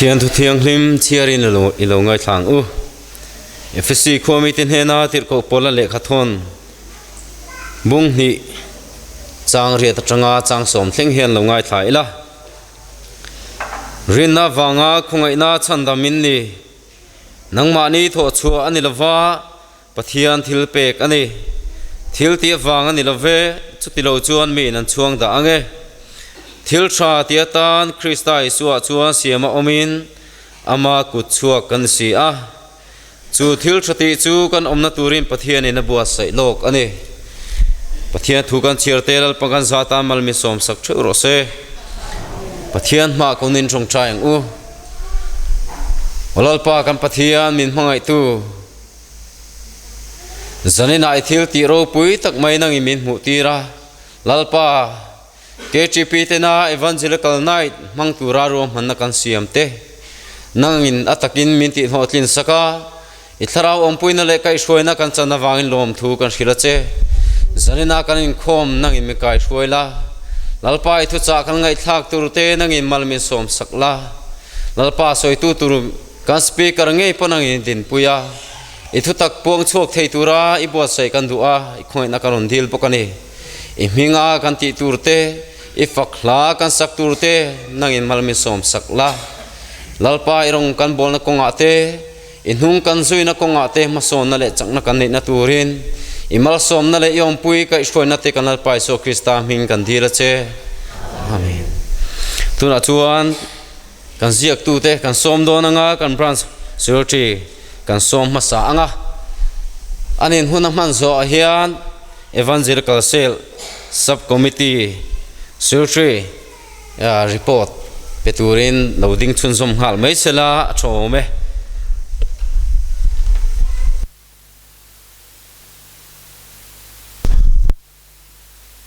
Pathian thu thianghlim chhiarin i lo ngaithla ang u. Efesi khua mite hnena tirhkoh Paula lehkha thawn bung hnih chang riat atanga chang sawm thleng hian lo ngaithla ila. Rinna vanga khawngaihna chhandam in ni. Nangmahni thawhchhuah a ni lova, Pathian thil pek a ni. Thil tih avang a ni lo ve, chuti lo chuan miin an chhuang dah ang e. Thil tha ti atan Krista Isuaah chuan siama awmin ama kut chhuak kan si a. Chu thil tha tih chu kan awmna turin Pathianin a buatsaih lawk a ni. Pathian thu kan chhiar te Lalpa kan za tan malmi sawmsak theuh rawh se. Pathian hmah kunin tawngtai ang u. Aw Lalpa kan Pathian min hmangaihtu. Zaninah i thil tih ropui tak mai nangin min hmuh tir a, Lalpa, KTP tena Evangelical Night hmang tura ruahmanna kan siam te, nangin a takin min tihhlawhtlin sak a, i thlarau awmpuina leh kaihhruaina kan chan avangin lawmthu kan hrilh a che. Zaninah kan inkhawm nangin min kaihhruai la, Lalpa i thuchah kan ngaihthlak tur te nangin mal min sawm sak la, Lalpa sawitu tur Kan speaker ngei pawn ang in dinpui a, i thutak puang chhuak thei tura i buatsaih kan duh a, i khawngaihna kan rawn dil bawk a ni. I hminga kan tih tur te, i fak hla kan sak tur te nangin mal min sawm sak la. Lalpa i rawng kan bawlna kawngah te, i hnung kan zuina kawngah te hmasawnna leh chakna kan neihna turin i malsawmna leh i awmpui kaihhruaina te kan Lalpa Isua Krista hming kan dil a che. Amen. Tunah chuan. Kan ziaktute kan sawm dawn anga kan branch secretary kan sawm hmasa anga an inhun a hman zawhah hian Evangelical Cell Sub Committee Secretary report pe turin lo ding chhunzawm nghal mai sela a tha awm e.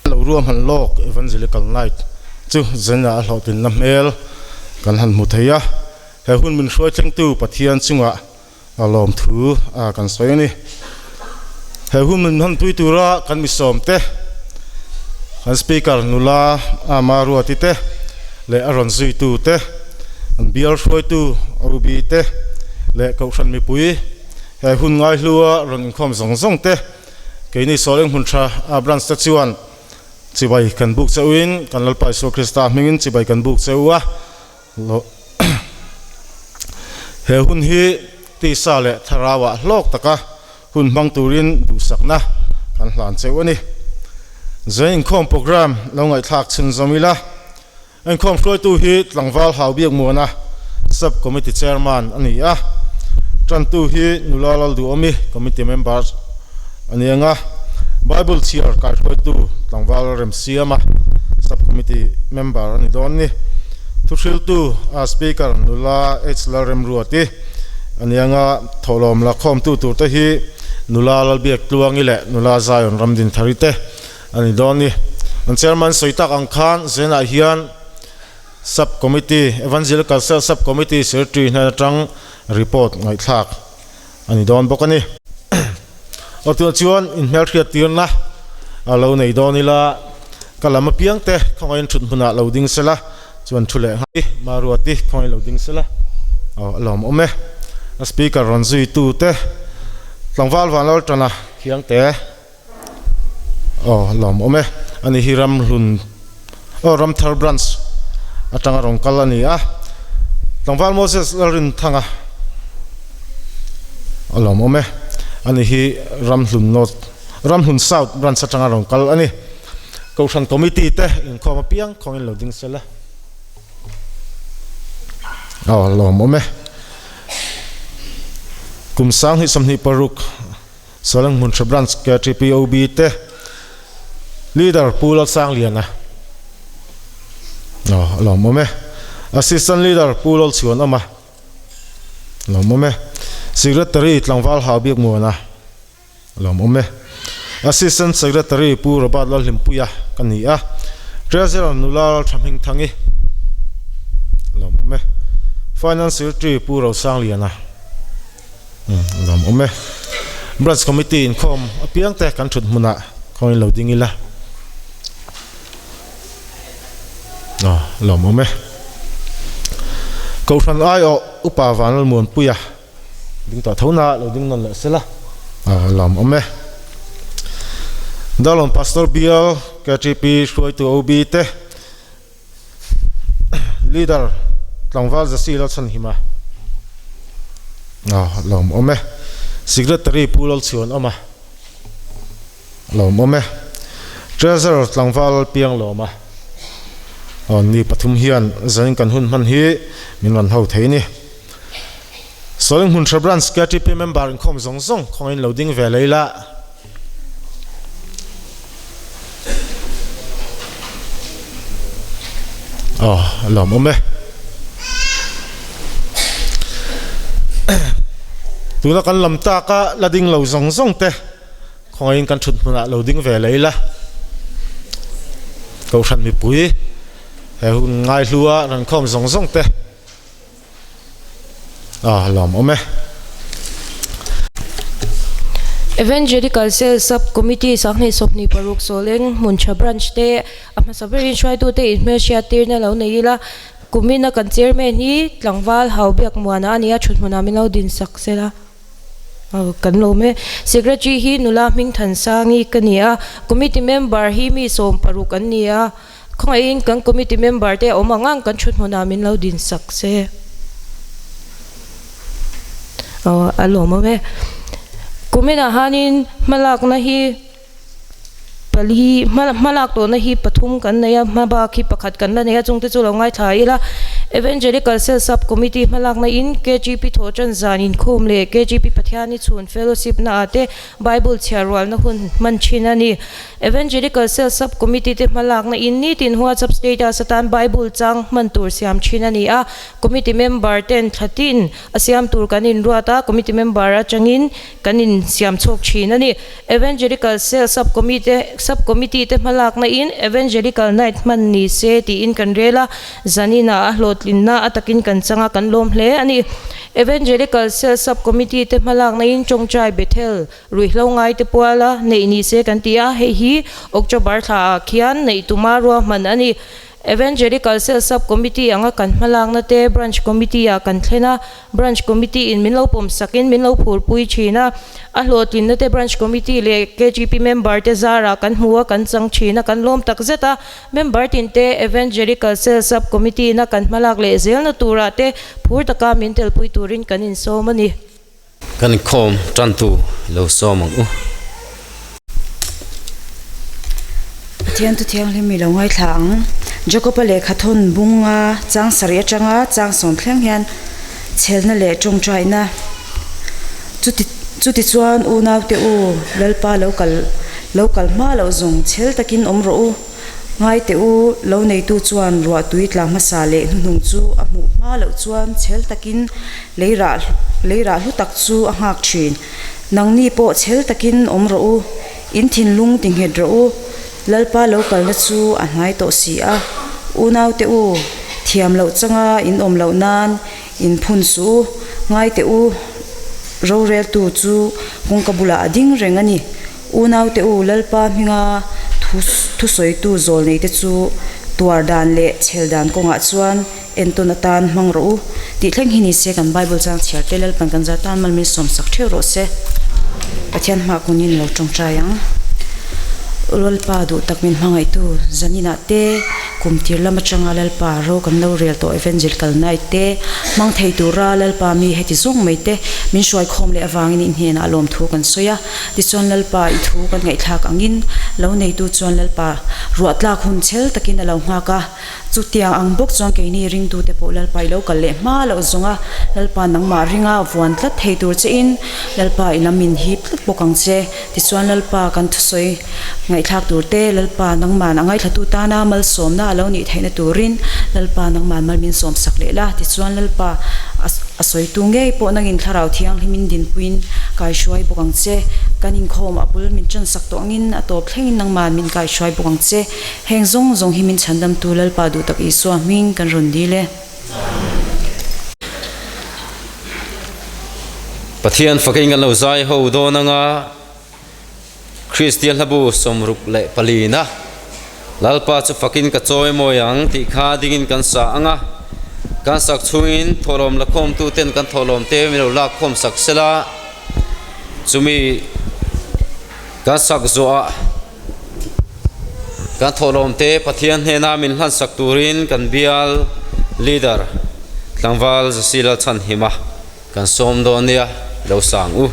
Lo ruahman lawk Evangelical Night chu Zena a hlawhtlinna hmel kan han hmu thei a, he hun min hruai thlengtu Pathian chungah a lawmthu kan sawi a ni. He hun min hmanpui tura kan misawmte, kan Speaker nula Ama Ruati te leh a rawn zuitu te, an bial hruaitu Ruby te leh Kohhran mipui he hun ngaihlua rawn inkhawm zawng zawng te, Keini Sawleng hmun tha a branch te chuan chibai kan buk cheu in kan Lalpa Isua Krista hmingin chibai kan buk cheu a, he hun hi tisa leh thlarau ah hlawk taka hun hmang turin duhsakna kan hlan cheu a ni. Zain inkhawm program lo ngaihthlak chhunzawm ila, Inkhawm hruaitu hi Tlangval Hau Biakmuana, Sub Committee Chairman a ni a. Tantu hi Nula Lalduhawmi, Committee Member a ni ang a. Bible chhiar kaihruaitu Tlangval Remsiama, Sub Committee Member a ni dawn ni. Thuhriltu Speaker Nula H Lalremruati a ni ang a. Thawhlawm lakhawmtu turte hi Nula Lalbiaktluangi leh Nula Zion Ramdinthari te a ni dawn ni. An chairman sawi tak ang khan zenah hian Sub Committee, Evangelical Cell Sub Committee Secretary hnen atang report ngaihthlak a ni dawn bawk a ni. Aw tunah chuan inhmelhriat tirna a lo nei dawn ila, ka lam apiang te khawngaihin thut hmunah lo ding sela chuan thu leh nghal i Maruati khawngaihin lo ding sela aw a lawmawm e. A speaker rawn zuitu te tlangval Vanlaltana Khiangte. Aw lawm awm e, ani hi Ramhlun aw Ramthar branch atanga rawn kal a ni a, tlangval Moses Lalrinthanga a lawm awm e, ani hi Ramhlun North Ramhlun South branch atanga rawn kal a ni, Kohhran committee te inkhawm apiang khawngin lo ding sela aw lawm awm e, kum 2026. Salang hmun hre Branch KTPOB te Leader Pu Lalsangliana aw a lawmawm e. Assistant Leader Pu Lalchhuanawma a lawmawm e. Secretary Tlangval Haubiakmuana a lawmawm e. Assistant Secretary Pu Robert Lalhlimpuia ka ni a. Treasurer Nula Lalthahmingthangi a lawmawm e. Finance Secretary Pu Rosangliana. Lawm awm e. Branch Committee inkhawm apiang te kan thut hmunah khawngin lo ding ila. Aw lawm awm e. Kohhran aiawh Upa Vanlalmuanpuia ding tawh tho na lo ding nawn leh sela a lawm awm e. Darlawn Pastor Bial KTP hruaitu OB te Leader tlangval Zasi Lalchhanhima a lawm awm e. Secretary Pu Lalchhuan awm a lawm awm e. Treasurer tlangval Piang lawm a aw ni pathum hian zanin kan hun hman hi min rawn ho thei ni. Sawling hmun hre Branch KTP member inkhawm zawng zawng khawngin lo ding ve lei la. Aw a lawm awm e. Tuna kan lam taka la ding lo zawng zawng te khawngaihin kan thut hmunah lo ding ve lei la. Kohhran mipui he hun ngaihlua rawn khawm zawng zawng te. A lawm awm e. Evangelical Cell Sub Committee 2026 Sawleng Hmuntha Branch te a hmasa berin hruaitute inhmelhriat tirna lo nei ila, kumina kan Chairman hi tlangval hau biak muana a ni a, thuthmunah min lo din sak sela kan lawm e. Secretary hi nula Hmingthansangi ka ni a, Committee member hi mi 16 an ni a. Khawngaihin kan committee member te a awm ang ang kan thu hmunah min lo din sak se. Aw a lawmawm e. Kuminah hanin hmalakna hi pali hmalak tawhna hi pathum kan nei a, hmabak hi pakhat kan la nei a, chungte chu lo ngaithla ila. Evangelical Cell Sub Committee hmalakna in KGP thawhtan zan inkhawm leh KGP Pathiani chhun fellowship naah te Bible chhiar rualna hun hman thin a ni. Evangelical Cell Sub Committee te hmalakna in nitin WhatsApp status atan Bible chang hman tur siam thin a ni a, Committee member ten thlatin a siam tur kan inruat a, Committee member atangin kan insiam chhuak thin a ni. Evangelical Cell Sub Committee Sub Committee te hmalakna in Evangelical Night hman ni se tiin kan rel a, zaninah a hlawhtlinna a takin kan chang a, kan lawm hle a ni. Evangelical Cell Sub Committee te hmalakna in Tawngtai Bethel Ruihhlo ngaite puala neih ni se kan ti a, hei hi October thla ah khian neih tuma ruahman a ni. Evangelical Cell Sub Committee anga kan hmalakna te Branch Committee ah kan thlen a, Branch Committee in min lo pawm sakin min lo phurpui thin a, a hlawhtlinna te Branch Committee leh KGP member te zarah kan hmu a, kan chang thin a, kan lawm tak zet a. Member tin te Evangelical Cell Sub Committee na kan hmalak leh zelna turah te phur taka min telpui turin kan insawm a ni. Kan inkhawm tantu lo sawm ang u. Pathian thu thianghlim i lo ngaithla ang. Jakob-a lehkha thawn bunga chang sarih atanga chang sawm thleng hian chhelna leh tawngtaina chuti chuti chuan unaute u Lalpa lo kal lo kal hma loh zawng chhel takin awm rawh u. Ngai teh u, lo neitu chuan ruah tui tla hmasa leh hnuhnung chu a hmuh hma loh chuan chhel takin lei rah lei rah hlu tak chu a nghak thin. Nangni pawh chhel takin awm rawh u, in thinlung ti nghet rawh u, Lalpa lo kalna chu a hnai tawh si a. Unaute u, thiam loh changa in awm loh nan in phun suh u, ngai teh u, roreltu chu kawngka bulah a ding reng a ni. Unaute u, Lalpa hminga thu thusawitu zawlneite chu tuar dan leh chhel dan kawngah chuan entawn atan hmang rawh u tih thleng hi ni se kan Bible chang chhiar te Lalpan kan zar tan mal min sawmsak theuh rawh se. Pathian hmah kunin lo tawngtai ang. Lalpa duh tak min hmangaihtu zaninah te kum tir lam atanga Lalpa ro kan lo rel tawh Evangelical Night te hmang thei tura Lalpa mi heti zawng mai te min hruaikhawm leh avangin i hnenah lawmthu kan sawi a. Tichuan Lalpa i thu kan ngaihthlak angin lo neitu chuan Lalpa ruah tlak hun chhel takin a lo nghak a. Chutiang ang bawk chuan keini ringtute pawh Lalpa i lo kal leh hma loh zawng a, Lalpa nangmah ringa vuan tlat thei tur chein Lalpa i lam min hip tlat bawk ang che. Tichuan Lalpa kan thusawi ngaihthlak tur te, Lalpa nangman a ngaithlatu tana malsawmna a lo nih theihna turin Lalpa nangman mal min sawmsak leh la. Tichuan Lalpa a sawitu ngei pawh nangin Thlarau Thianghlimin dinpuiin kaihruai bawk ang che. Kan inkhawm a bul min tansak tawh angin a tawp thlengin nangman min kaihruai bawk ang che. Heng zawng zawng hi min chhandamtu Lalpa duhtak Isua hming kan rawn dil e. Pathian fakin kan lo zai ho dawn anga Kristian hlabu 64 na Lalpa chu fakin ka chawi mawi ang tih kha dingin kan sa anga. Kan sak chhungin thawhlawm la khawmtu ten kan thawhlawm te min lo lak khawm sak sela, chumi kan sak zawhah kan thawhlawm te Pathian hnena min hlan sak turin kan bial leader tlangval Zasila Chhanhima kan sawm dawn nia, lo sang u.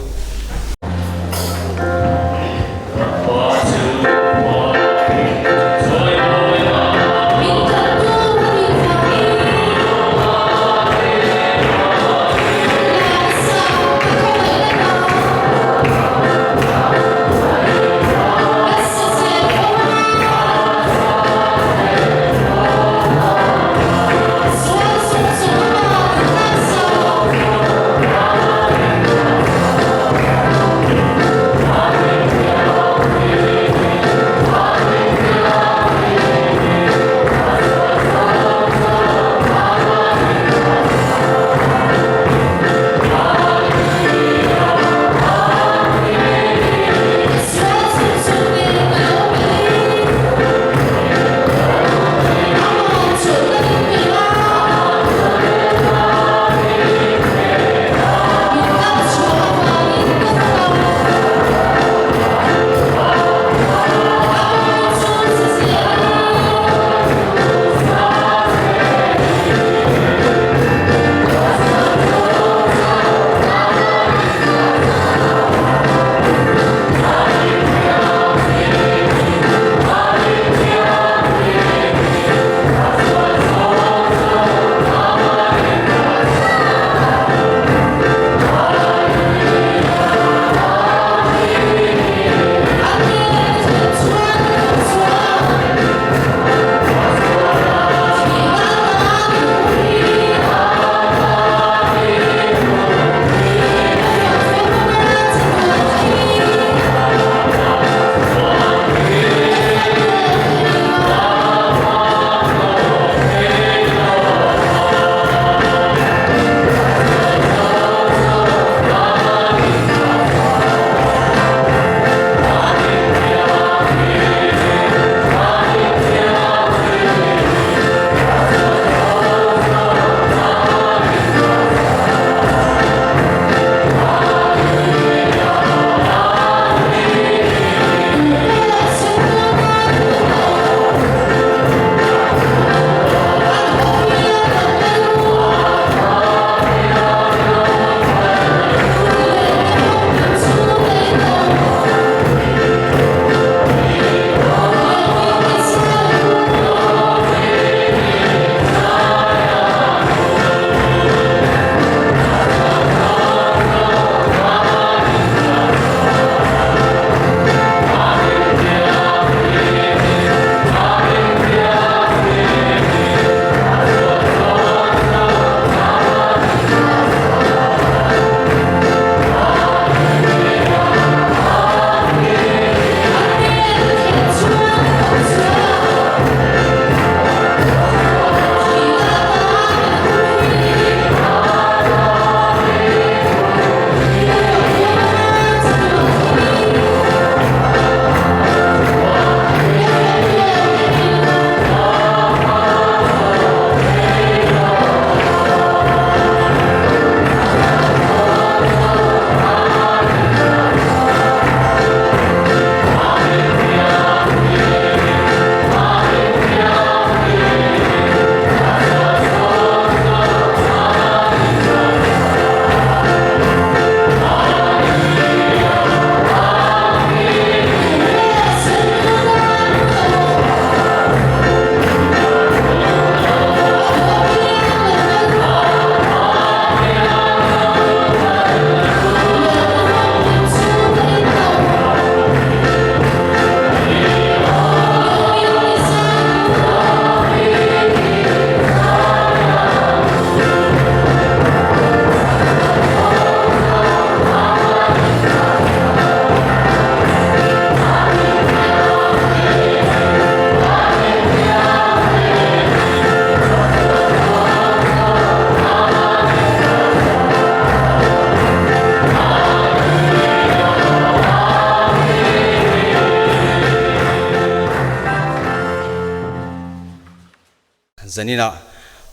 Zaninah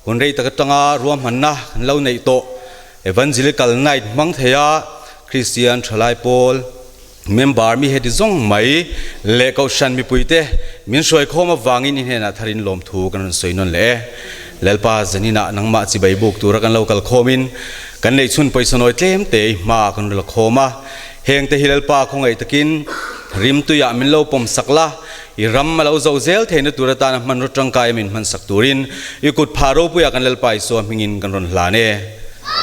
Hun rei tak atanga ruahmanna kan lo neih tawh Evangelical Night hmang thei a, Kristian thalai pawl member mi heti zawng mai leh Kohhran mipuite min hruaikhawm avangin i hnenah tharin lawmthu kan rawn sawi nawn leh e. Lalpa zaninah nangmah chibai buk tura kan lo kal khawmin kan neihchhun pawisa nawi tlem te i hmaah kan rawn la khawm a, hengte hi Lalpa khawngaih takin rimtuiah min lo pawm sak la, I ram a lo zo zel theihna tur atana hmanraw tangkai a min hmansak turin i kut phah ropuiah kan Lalpa Isua hmingin kan rawn hlan e.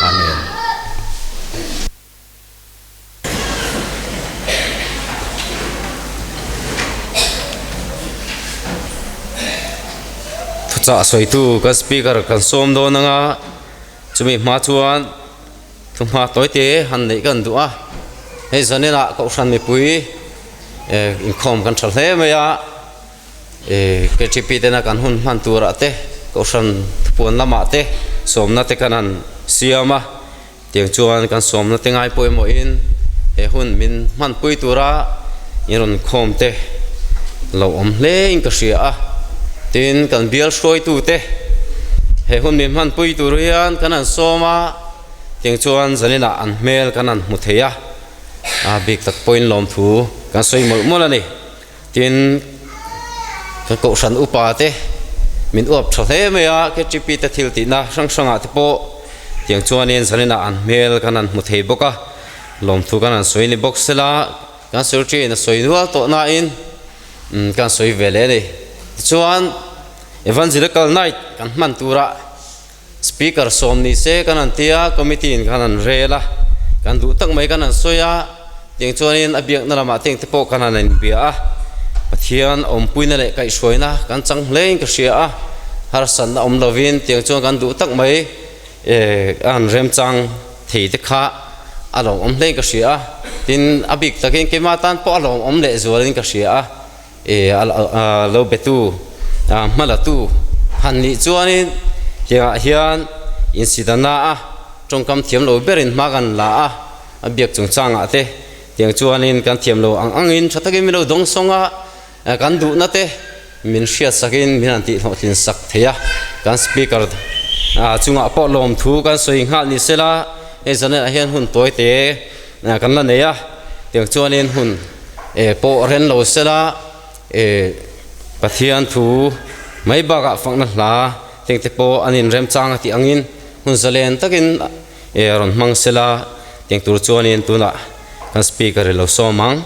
Amen. Thuchah sawitu kan speaker kan sawm dawn anga chumi hma chuan Thuhma tawite han neih kan duh a, hei zaninah Kohhran mipui inkhawm kan tha hle mai a, KTP tena kan hun hman turah te Kohhran thupuan lamah te sawmna te kan han siam a, tiang chuan kan sawmna te ngai pawimawhin he hun min hmanpui tura in rawn khawm te lo awm hle in ka hria a, tin kan bial hruaitu te he hun min hmanpui tur hian kan han sawm a. Tiang chuan zaninah an hmel kan han hmu thei a, a bik tak pawhin lawmthu kan sawi mawlh mawlh a ni. Tin, kan kohhran upa te min uap tha hle mai a, KTP te thil tihna hrang hrangah te pawh tiang chuanin zaninah an hmel kan han hmu thei bawk a, lawmthu kan han sawi ni bawk sela, kan secretary in a sawi nual tawh nain kan sawi ve leh a ni. Tichuan, Evangelical Night kan hman turah Speaker sawm ni se kan han ti a, committee in khan an rel a, kan duh tak mai kan han sawi a, tiang chuanin a biakna lamah te engte pawh kan han inbia a, Pathian awmpuina leh kaihhruaina kan chang hle in ka hria a, harsatna awm lovin tiang chuan kan duh tak mai a han remchang thei te kha a lawmawm hle in ka hria a, tin a bik takin keimah tan pawh a lawmawm lehzualin ka hria a. A lo betu, hmalatu han nih chuanin tiangah hian insidana a tawngkam thiam lo berin hma kan la a, a biak chungchangah te tiang chuanin kan thiam lo ang angin tha takin min lo dawng sawng a, kan duhna te min hriatsakin min han tihhlawhtlin sak thei a, kan speaker chungah pawh lawmthu kan sawi nghal ni sela hei zanah hian hun tawi te kan la nei a, tiang chuanin hun pawh ren lo sela Pathian thu mai bakah fakna hla tengte pawh an inremchang a tih angin hun zalen takin rawn hmang sela tiang tur chuanin tunah kan speaker i lo sawm ang.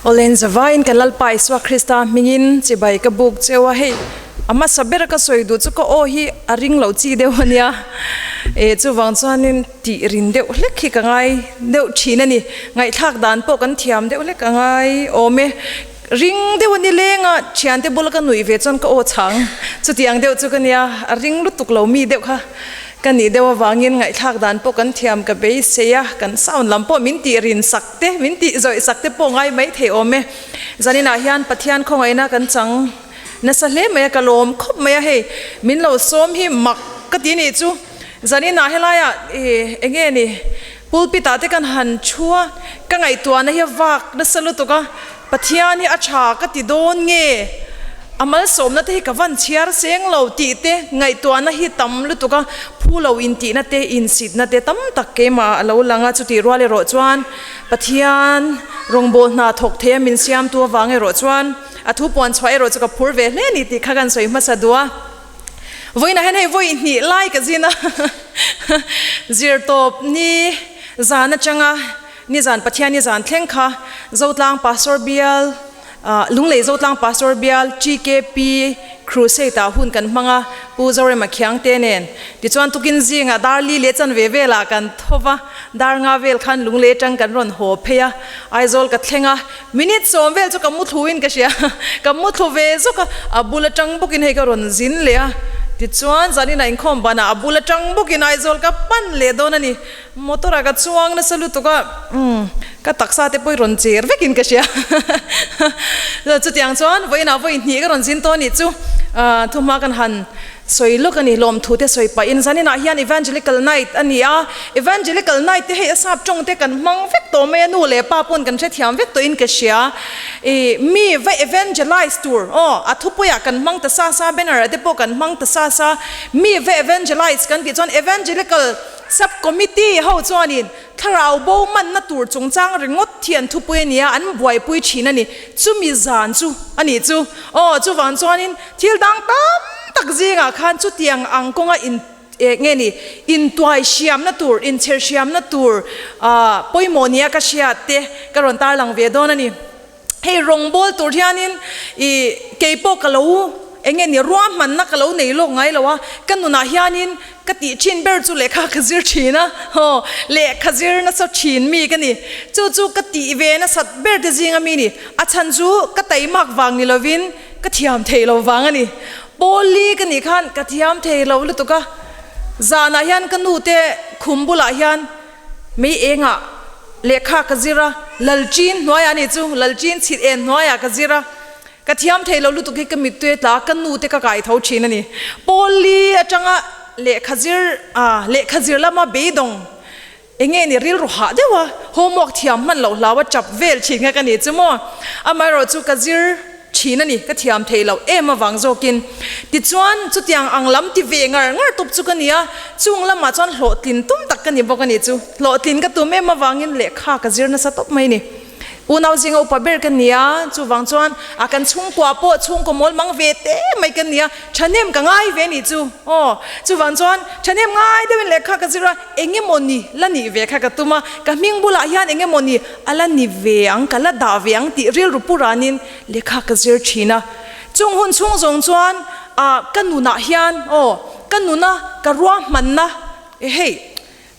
Awlen zavaiin kan Lalpa Isua Krista hmingin chibai ka buk cheu a, hei a hmasa ber ka sawi duh chu ka aw hi a ring lo chi deuh a nia, e chuvang chuanin tih rin deuh hlek hi ka ngai deuh thin a ni, ngaihthlak dan pawh kan thiam deuh hlek a ngai awm e. Ring deuh a ni leng a, thiante bula ka nuih ve chuan ka aw chhang. Chuti ang deuh chu ka nia, a ring lutuk lo mi deuh kha ka nih deuh avangin ngaihthlak dan pawh kan thiam ka beisei a, kan sound lam pawh min tih rin sak te, min tih zawih sak te pawh ngai mai thei awm e. Zaninah hian Pathian khawngaihna kan chang nasa hle mai a, ka lawm khawp mai a, hei min lo sawm hi mak ka ti nih chu. Zaninah helaiah eng nge ni Pulpit ah te kan han thu a, ka ngaihtuahna hi a vak nasa lutuk a, Pathian hi a tha ka ti dawn nge, a malsawmna te hi ka van chhiar seng lo tih te ngaihtuahna hi tam lutuk a, phu lo intihna te, insitna te tam tak keimah ah a lo lang a, chutih rual erawh chuan Pathian rawngbâwl hna thawk thei a min siamtu avang erawh chuan a thu puan chhuah erawh chu ka phur ve hle ni tih kha kan sawi hmasa duh a. Vawiinah hian hei vawi hnih lai ka zin a, zirtawp ni zan atanga nizan Pathian ni zan thleng kha Zotlang Pastor Bial, Lunglei Zotlang Pastor Bial TKP Crusade ah hun kan hmang a, Pu Zorema Khiangte nen. Tichuan tukin zingah dar li leh chanve velah kan tho va, dar nga vel khan Lunglei atang kan rawn haw phei a, Aizawl ka thleng a, Minute sawm vel chu ka mu thlu in ka hria, ka mu thlu ve zawk a, a bul atang bawkin hei ka rawn zin leh a, tichuan zanin ah inkhawm banah a bul atang bawkin Aizawl ka pan leh dawn a ni, motor ah ka chuang nasa lutuk a, umm ka taksa te pawh i rawn cher vekin ka hria. Chutiang chuan vawiinah vawi hnih ka rawn zin tawh a nih chu. Thuhma kan han sawi lawk a ni, lawmthu te sawi pahin zaninah hian Evangelical Night a ni a. Evangelical Night te hei a sap tawng te kan hmang vek tawh mai a, nu leh pa pawn kan hrethiam vek tawhin ka hria. Ih, mi va evangelize tur, aw, a thupuiah kan hmang ta sa sa, banner ah te pawh kan hmang ta sa sa. Mi va evangelize kan tih chuan Evangelical Sub Committee ho chuanin Thlarau bo manna tur chungchang ringawt hi an thupui a nia, an buaipui thin a ni. Chumi zan chu a nih chu. Aw, chuvang chuanin thil dang tam tak zingah khan chutiang ang kawnga in eh nge ni, intuai hriamna tur, inchher hriamna tur ah pawimawh nia ka hriat te ka rawn tarlang ve dawn a ni. Hei rawngbawl tur hianin ih keipawh ka lo eng nge ni ruahmanna ka lo nei lawk ngai lo a, ka nunah hianin ka tih thin ber chu lehkha ka zir thin a, aw lehkha zir nasa thin mi ka ni. Chu chu ka tih ve nasat ber te zinga mi ni, a chhan chu ka taimak vang ni lovin ka thiam theih lo vang a ni. Pawli ka nih khan ka thiam thei lo lutuk a, zanah hian ka nu te khum bulah hian Mei engah lehkha ka zir a, Lalchin hnuaiah a nih chu, Lalchin chhit en hnuaiah ka zir a, ka thiam thei lo lutuk hi ka mittui a tla a, ka nu te ka kai tho thin a ni. Pawli atanga lehkha zir a, lehkha zir lama beidawng eng nge ni rilru hah deuh a, homework thiam hman loh hlau a chap vel thin kha ka ni chu maw. Amaherawh chu ka zir. Thin a ni, ka thiam thei loh em avang zawkin. Tichuan, chutiang ang lam ti ve ngar ngar tawp chu ka ni a, chung lamah chuan hlawhtlin tum tak ka ni bawk a ni chu. Hlawhtlin ka tum em avangin lehkha ka zir nasa tawp mai a ni. Unau zinga upa ber ka ni a, chuvang chuan a kan chhungkua pawh chhungkaw mawl mang ve te mai ka ni a, thahnem ka ngai ve a nih chu. Aw, chuvang chuan thahnem ngai deuhin lehkha ka zir a, eng emaw ni la nih ve kha ka tum a, ka hming bulah hian eng emaw ni a la ni ve ang, ka la dah ve ang tih rilru pu ranin lehkha ka zir thin a. Chung hun chhung zawng chuan ah ka nunah hian aw ka nuna ka ruahmanna e hei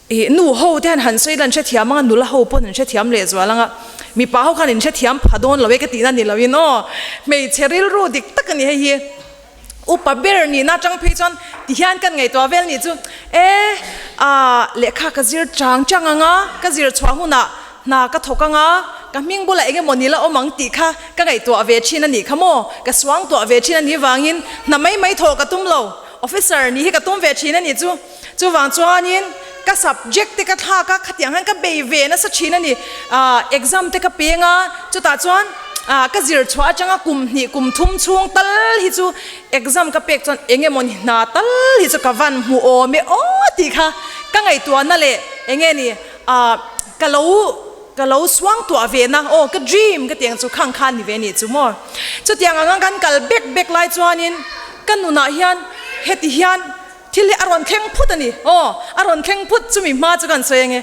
ih nu ho te hian han sawi ila an hrethiam ang a, nula ho pawn an hrethiam lehzual ang a, mipa ho khan in hrethiam pha dawn lo e ka tihna ni loin aw hmeichhe rilru dik tak a ni hei hi. Upa ber nihna atang phei chuan tihian kan ngaihtuah vel nih chu e ah lehkha ka zir chang chang ang a, ka zir chhuah hunah hna ka thawk ang a, ka hming bulah eng emaw ni la awm ang tih kha ka ngaihtuah ve thin a nih kha maw, ka suang tuah ve thin a nih vangin hna mai mai thawh ka tum lo, officer nih hi ka tum ve thin a nih chu. Chuvang chuanin ka subject te ka thlak a, khatiang hian ka bei ve nasa thin a ni. Ah exam te ka peng a, chutah chuan ah ka zir chhuah atanga kum hnih kum thum chhung tal hi chu exam ka pek chuan eng emaw ni hna tal hi chu ka van hmu awm e aw tih kha ka ngaihtuahna leh eng nge ni ah ka lo ka lo suang tuah ve na aw ka dream ka tiang chu khang khan ni ve nih chu maw. Chutiang anga kan kal bek bek lai chuanin ka nunah hian heti hian Thil hi a rawn thleng phut a ni. Aw, a rawn thleng phut chumi hma chu kan sawi ange.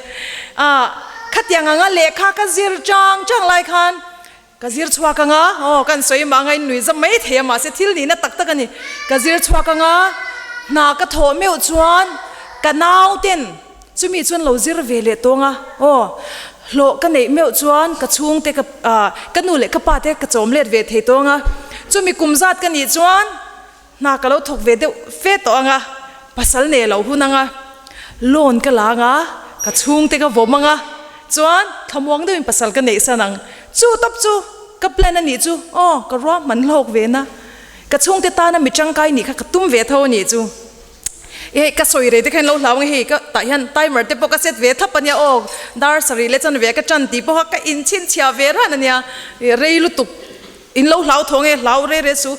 Ah, khatiang anga lehkha ka zir chang chang lai khan ka zir chhuak anga, aw, kan sawi mah anga in nui zam mai thei a, mahse thil nihna tak tak a ni. Ka zir chhuak anga, hna ka thawh meuh chuan ka nau ten chumi chuan lo zir ve leh tawng a, aw, hlawh ka neih meuh chuan ka chhungte ka, ah, ka nu leh ka pa te ka chawm let ve thei tawng a, chumi kum zat ka nih chuan, Hna ka lo thawk ve deuh fe tawh ang a, pasal nei lo hun ang a, loan ka la ang a, ka chhungte ka vawm ang a, chuan thlamuang deuhin pasal ka neih san ang. Chu tawp chu ka plan a nih chu, aw ka ruahman hlawk ve na, ka chhungte tana mi tangkai nih kha ka tum ve tho a nih chu. Hei ka sawi rei te kha in lo hlau ang e, hei ka tah hian timer te pawh ka set ve thap a nia aw, dar sarih leh chuan ve ka tan tih pawha ka inchhinchhiah ve ran a nia, rei lutuk. In lo hlau tho nge hlau re re su,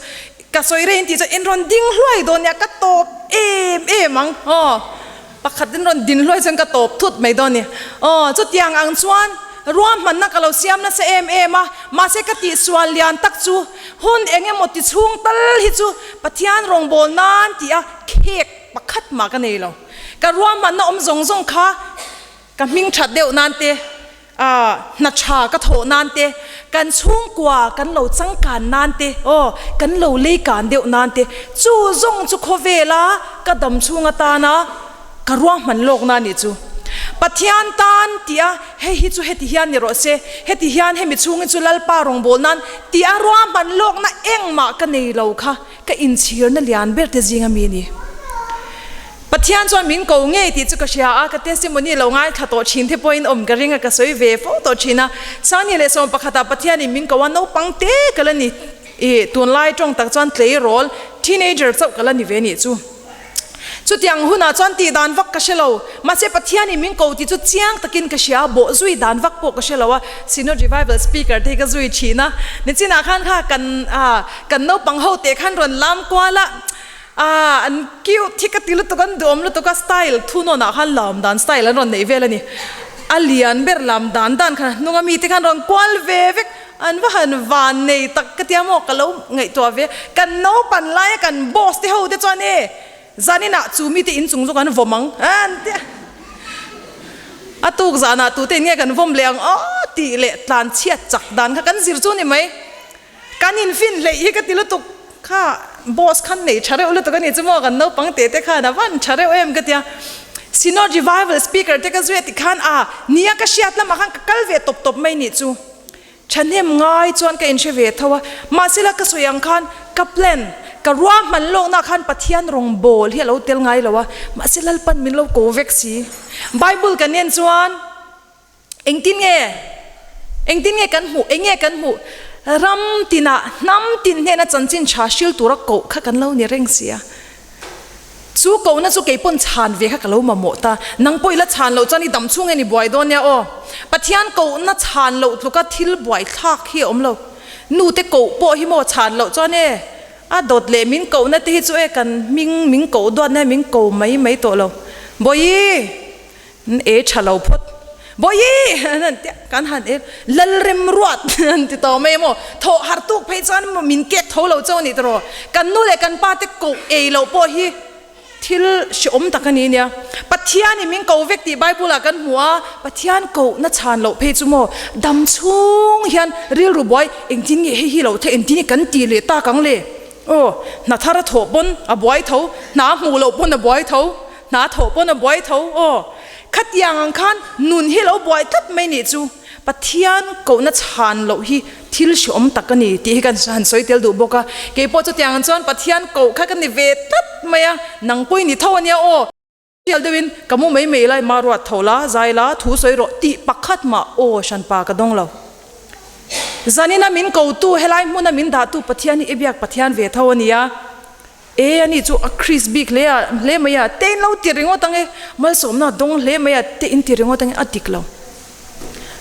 ka sawi rei in tih chuan in rawn ding hluai dawn nia, ka tawp em em ang aw, pakhat in rawn din hluai chuan ka tawp thut mai dawn ni aw, chutiang ang chuan ruahmanna ka lo siam nasa em em a, mahse ka tihsual lian tak chu hun eng emaw ti chhung tal hi chu Pathian rawngbâwl nan tih a khek pakhat mah ka nei lo, ka ruahmanna awm zawng zawng kha ka hming that deuh nan te Hna tha ka thawh nan te, kan chhungkua kan lo changkan nan te, aw, kan lo leikan deuh nan te, chu zawng chu khawvela ka dam chhung atana ka ruahman lawkna a nih chu. Pathian tan tih a, hei hi chu heti hian ni rawh se, heti hian hemi chhungin chu Lalpa rawngbâwl nan tih a ruahman lawkna engmah ka nei lo kha ka inchhirna lian ber te zinga mi a ni. Pathian chuan min ko ngei tih chu ka hria a, ka testimony lo ngaithla tawh thin te pawhin awm ka ring a, ka sawi ve fo tawh thin a. Sangni leh sawm pakhatah Pathianin min ko a, naupang te ka la ni. Ih, tunlai tawng tak chuan tleirawl, teenager, chauh ka la ni ve nih chu. Chutiang hunah chuan tih dan vak ka hre lo. Mahse Pathianin min ko tih chu chiang takin ka hria a, bawh zui dan vak pawh ka hre lo a. Synod Revival Speaker te hi ka zui thin a. Nichinah khan kha kan kan naupang ho teh khan rawn lam kual a, ah an cute hi ka ti lutuk, an duhawm lutuk a, style thunawnah khan lam dan style an rawn neih vel a ni. A lian ber lam dan dan khan a hnunga mite khan rawn kual ve vek. An va han van nei tak ka tia maw ka lo ngaihtuah ve. Kan naupan laia kan boss te ho te chuan e zaninah chu mite inchung chu kan vawm ang an ti a. A tuk zanah tute in nge kan vawm leh ang aw tih leh tlan chhiat chak dan kha kan zir chu ni mai. Kan infin hleih hi ka ti lutuk kha boss khan nei tha reuh lutuk a ni chu maw kan naupang te te khan a van tha reuh em ka tia. Synod Revival speaker te ka zui a ti khan a nia ka hriat lamah khan ka kal ve tawp tawp mai nih chu. Thahnem ngai chuan ka inhre ve tho a, mahsela ka sawi ang khan ka plan, ka ruahman lawkna khan Pathian rawngbâwl hi a lo tel ngai lo a, mahse Lalpan min lo ko vek si. Bible kan en chuan engtin nge, engtin nge kan hmuh, eng nge kan hmuh? Ram tinah, hnam tin hnena chanchin tha hril tura koh kha kan lo ni reng si a. Chu kohna chu kei pawn chhan ve kha ka lo mamawh ta. Nang pawh i la chhan loh chuan i dam chhung hian i buai dawn nia aw. Pathian kohna chhan loh tluka thil buai thlak hi a awm lo. Nu te koh pawh hi maw chhan loh chuan e a dawt leh min kohna te hi chu e kan hming min koh duatna hi min ko mai mai tawh lo. Bawihi! An e tha lo phawt. Bawihi! An han ti a, kan han e Lalremruat an ti tawh mai emaw, thawh har tuk phei chuan emaw min kek tho lo chauh a nih tawh. Kan nu leh kan pa te koh ei loh pawh hi thil hrehawm tak a ni nia. Pathianin min ko vek tih Bible ah kan hmu a, Pathian kohna chhan loh phei chu maw dam chhung hian rilru buai engtin nge hei hi lo theih engtin nge kan tih leh tak ang le? Aw, hna thar a thawh pawn a buai tho, hna a hmuh loh pawn a buai tho. Hna thawh pawn a buai tho aw. Khatiang ang khan nun hi lo buai tlat mai nih chu Pathian kohna chhan loh hi thil hreawm tak a ni tih hi kan han sawi tel duh bawk a. Kei pawh chutiang ang chuan Pathian koh kha ka ni ve tlat mai a, nang pawh i ni tho a nia aw. Hrial deuhin ka mu mai mai lai ma ruat tho la, zai la, thu sawi rawh tih pakhat mah aw hranpa ka dawng lo. Zanina min kotu helai hmuna min dahtu Pathian hi i biak Pathian ve tho a nia. E, ani chu a Chris bik hle a, hle mai a, te in lo ti ringawt ang e, malsawmna a dawng hle mai a, te in ti ringawt ang e, a dik lo.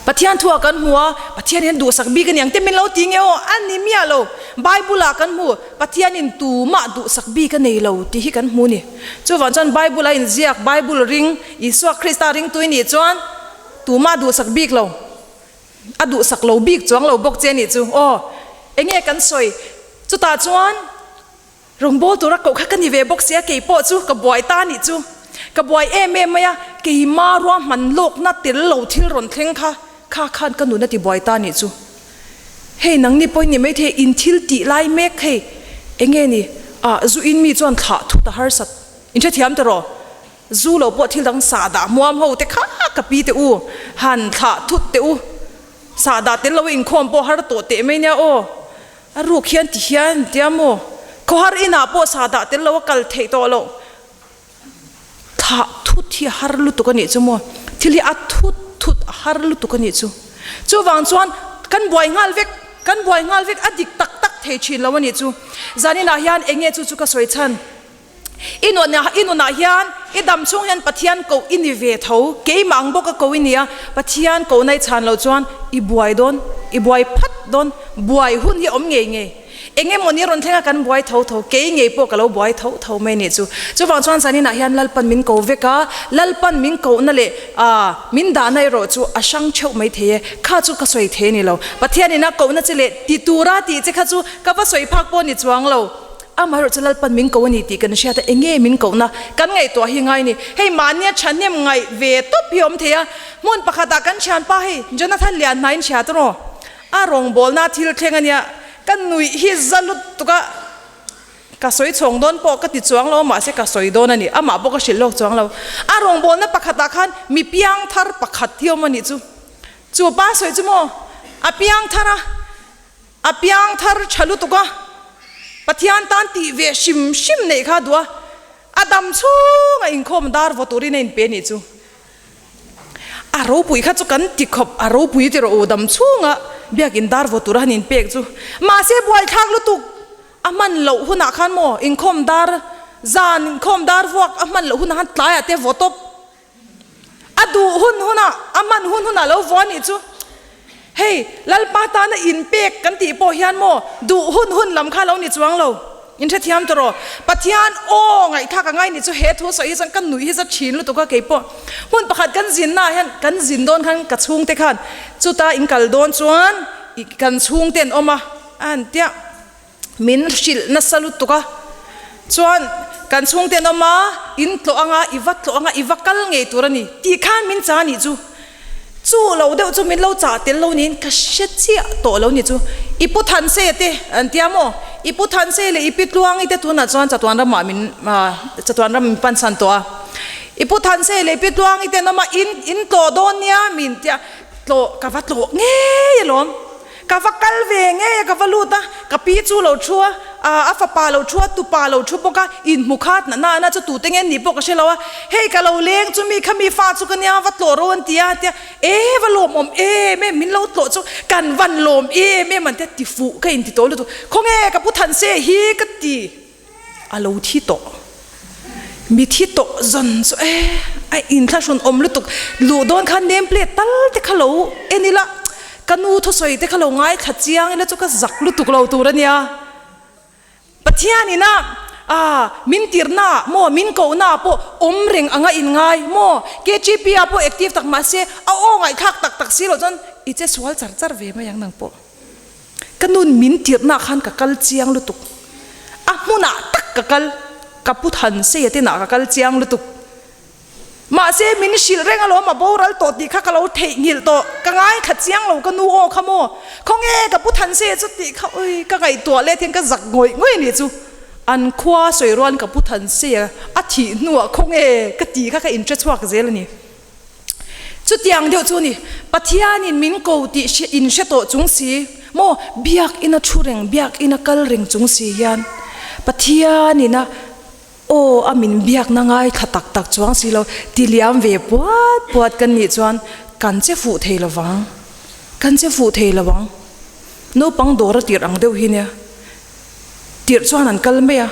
Pathian thu ah kan hmu a, Pathian hian duhsak bik a ni ang te min lo ti nge aw, a ni miah lo. Bible ah kan hmu, Pathian in tumah duhsak bik a nei lo tih hi kan hmu ni. Chuvang chuan Bible a inziak, Bible ring, Isua Krista ringtu i nih chuan tumah duhsak bik lo. A duhsak lo bik chuang lo bawk che a nih chu aw. Enge kan sawi? Chutah chuan Rawngbâwl tura koh kha ka ni ve bawk sia, kei pawh chu ka buai ta anih chu. Ka buai em em mai a, keima ruahman lawkna tel lo thil rawn thleng kha, kha khan ka nun a ti buai ta anih chu. Hei nangni pawhin ni maithei in thil tih lai mek hei, enge ni, ah zu in mi chuan thlah thut a harsat, in hrethiam ta rawh, zu lo pawh thil dang sahdah hmuam ho te kha ka pi teh u, han thlah thut teh u, sahdah tel lo inkhawm pawh har tawh teh mai nia aw. A ruk hian ti hian tia maw? Khawhar inah pawh sa dah tel lo a kal theih tawh loh. Thlah thut hi a har lutuk a nih chu maw? Thil hi a thut thut a har lutuk a nih chu. Chuvang chuan kan buai nghal vek, kan buai nghal vek a dik tak tak thei thin lo a nih chu. Zaninah hian eng nge chu chu ka sawi chhan? I nunah i nunah hian i dam chhung hian Pathian koh i ni ve tho, keimah ang bawka koh i ni a, Pathian kohna i chhan loh chuan i buai dawn, i buai phat dawn, buai hun hi a awm ngei ngei. Eng emaw ni rawn thlenga kan buai tho tho, kei ngei pawh ka lo buai tho tho mai nih chu. Chuvang chuan zaninah hian Lalpan min ko vek a, Lalpan min kohna leh min dahna erawh chu a hrang theuh mai thei e, kha chu ka sawi thei a ni lo. Pathianin a kohna che leh ti tura tih che kha chu ka va sawi phak pawh ni chuang lo. Amaherawh chu Lalpan min ko a ni tih kan hriat a, enge min kohna kan ngaihtuah hi ngai ni. Hei mahnia thahnem ngaih ve tawp hi a awm thei a, hmun pakhatah kan thianpa hei Jonathan Lianhnain hriat rawh, a rawngbawlna thil thleng a nia, ka nuih hi za lutuk a, ka sawi chhawng dawn pawh ka ti chuang lo mahse ka sawi dawn a ni, amah pawh ka hrilh lawk chuang lo. A rawngbawlna pakhatah khan mi piangthar pakhat hi a awm a nih chu, chu pa sawi chu maw a piangthar a, A piang thar tha lutuk a, Pathian tan tih ve hrim hrim neih kha a duh a. A dam chhunga inkhawm dar vaw turin a inpe nih chu. A ropui kha chu kan ti khawp, a ropui ti rawh u, dam chhunga biakin dar vaw tura han inpek chu. Mahse buaithlak lutuk a hman loh hunah khan maw inkhawm dar zan inkhawm dar vuak a hman loh hunah khan tlaiah te vaw tawp. A duh hun hunah, a hman hun hunah lo vaw a nih chu. Hei, Lalpa tana inpek kan tih pawh hian maw duh hun hun lam kha lo ni chuang lo. In hrethiam tawh rawh. Pathian aw ngaihthlak a ngai nih chu he thu sawi hi chuan ka nuih hi za thin lutuk a kei pawh. Hmun pakhat kan zinna ah hian kan zin dawn khan ka chhungte khan chuta in kal dawn chuan kan chhungte an awm a, a han tia min hrilh nasa lutuk a. Chuan kan chhungte an awm a, in tlawh anga i va tlawh anga i va kal ngei tur a ni tih khan min cha nih chu. Chu lo deuh chu min lo chah tel lo niin ka hre chiah tawh lo ni chu. I pu Thanse te an tia maw? I pu Thanse leh i pi Tluangi te tunah chuan chatuan ramah min chatuan ram min pansan tawh a. I pu Thanse leh i pi Tluangi te an awm a, in in tlawh dawn nia min tia tlawh ka va tlawh ngei alawm. Ka va kal ve ngei a, ka va lut a, ka pi chu lo thu a, a fapa lo thu a, tupa lo thu bawk a, inhmu khat na na chu tute nge ni pawh ka hre lo a, hei ka lo leng chu mi kha mi fa chu ka nia va tlawh ro an ti a, tia e va lawmawm em em min lo tlawh chu kan van lawm em em an tia ti fuh ka inti tawh lutuk, khawnge ka pu Thanse hi ka ti. A lo thi tawh. Mi thi tawh zawn chu e, a inthlahrun awm lutuk. Luh dawn khan name plate tal te kha lo en ila, ka nu thusawi te kha lo ngaithla chiang ila chu ka zak lutuk lo tur a nia. Pathian ina ah min tirna ah maw min kohna ah pawh awm reng anga inngai maw? KGP ah pawh active tak mahse a aw ngaihthlak tak tak si loh chuan i che sual char char ve mai ang nang pawh. Ka nun min tirhna khan ka kal chiang lutuk. A hmunah tak ka kal, ka pu than seia te nah ka kal chiang lutuk. Mahse min hrilh reng alawm a boral tawh tih kha ka lo theihnghilh tawh, ka ngaithla chiang lo ka nu aw kha maw, khawnge ka pu than seia chu tih kha ui ka ngaihtuah let hian ka zak ngawih ngawih a nih chu. An khua sawi rualin ka pu than seia a thih hnuah khawnge ka tih kha ka inhre chhuak zel a ni. Chutiang deuh chu ni, Pathianin min ko tih hre in hre tawh chung si maw, biakina thu reng, biakina kal reng chung si hian Pathianina aw a min biakna ngaithla tak tak chuang si lo, ti liam ve puat puat kan nih chuan kan che fuh thei lo vang, kan che fuh thei lo ang. Naupang dawr a tirh ang deuh hi nia. Tirh chuan an kal mai a,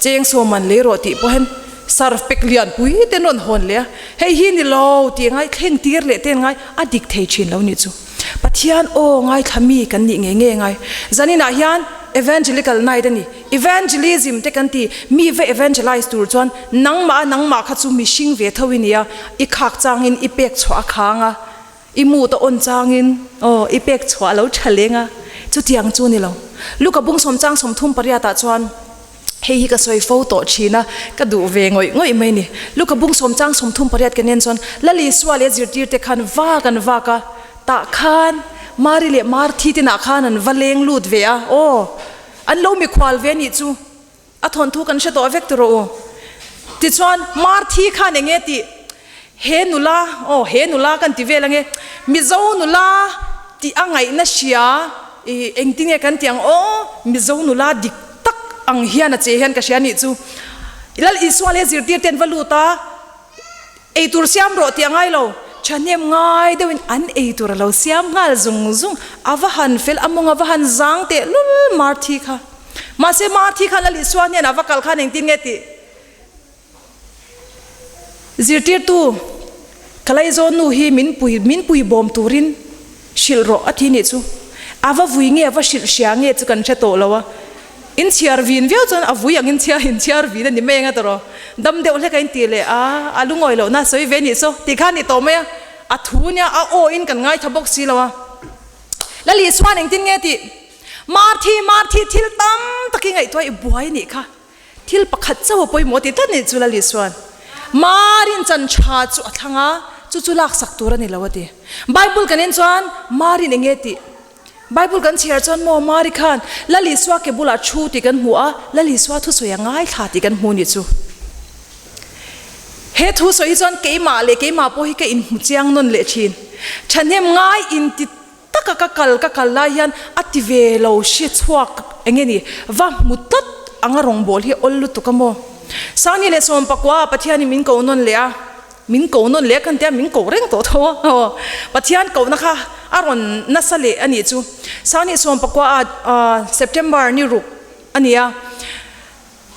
cheng sawm an lei rawh tih pawhin sarf pek lian pui te an rawn hawn leh a, hei hi ni lo tih ngai thleng tir leh te an ngai a dik thei thin lo nih chu. Pathian aw ngaithla mi kan nih ngei ngei ngai. Zaninah hian Evangelical Night a ni. Evangelism te kan ti, mi va evangelize tur chuan nangmah a nangmah kha chu mihring ve tho i nia, i khak changin i pek chhuah a khang a, I mut a awn changin aw i pek chhuah a lo tha leng a, chutiang chu ni lo. Luka bung sawm chang 30 pariatah chuan hei hi ka sawi fo tawh thin a, ka duh ve ngawih ngawih mai ni. Luka bung sawm chang 30 pariat ka nen chuan Lalisua leh zirtirte khan vak an vak a, tah khan Mari leh Marthi te nah khan an va leng lut ve a, aw an lo mikhual ve nih chu. A thawnthu kan hre tawh vek tawh rawh u. Tichuan, Marthi khan eng nge tih? He nula, aw he nula kan ti vel ange, Mizo nula tih a ngaihna hria, i engtin nge kan ti ang aw, Mizo nula dik tak ang hian a che hian ka hria nih chu. Lal Isua leh zirtir te an va lut a, eitur siam rawh tih a ngai lo, thahnem ngai deuhin an eitur a lo siam nghal zung zung, a va han fel a mawng a va han zang teh lul Marthi kha. Mahse Marthi khan Lal Isua hnenah va kal khan engtin nge tih zirtirtu ka laizawn nu hi min pui min pui bawm turin hrilh rawh a ti nih chu. A va vui nge a va hrilh hria nge chu kan hre tawh lo a. In chhiar vin viau chuan a vui ang in chhiar in chhiar vin a ni mai anga tawh dam deuh hlek a in tih leh a a lungawi loh na sawi ve nih saw tih khan ni tawh mai a. A thu nia a aw in kan ngaithla bawk si lo a. Lal Isuan engtin nge tih Marthi, Marthi, thil tam tak i ngaihtuah i buai nih kha. Thil pakhat chauh a pawimawh ti tlat nih chu Lal Isuan. Marin chan tha chu a thlang a, chu chu laksak tur a ni lo a ti. Bible kan en chuan Marin eng nge tih? Bible kan chhiar chuan maw Mari khan Lal Isua ke bulah thu tih kan hmu a, Lal Isua thusawi a ngaithla tih kan hmu nih chu. He thusawi hi chuan keimah leh keimah pawh hi ka inhmu chiang nawn leh thin. Thahnem ngai inti Taka ka kal ka kal lai hian a ti ve lo hre chhuak eng nge ni va hmu tlat anga rawngbawl hi awl lutuk a maw? 2019 ah Pathianin min ko nawn leh a, min ko nawn leh a kan tia min ko reng tawh tho a, aw Pathian kohna kha a rawn nasa leh a nih chu. 2019 ah September ni ruk a ni a.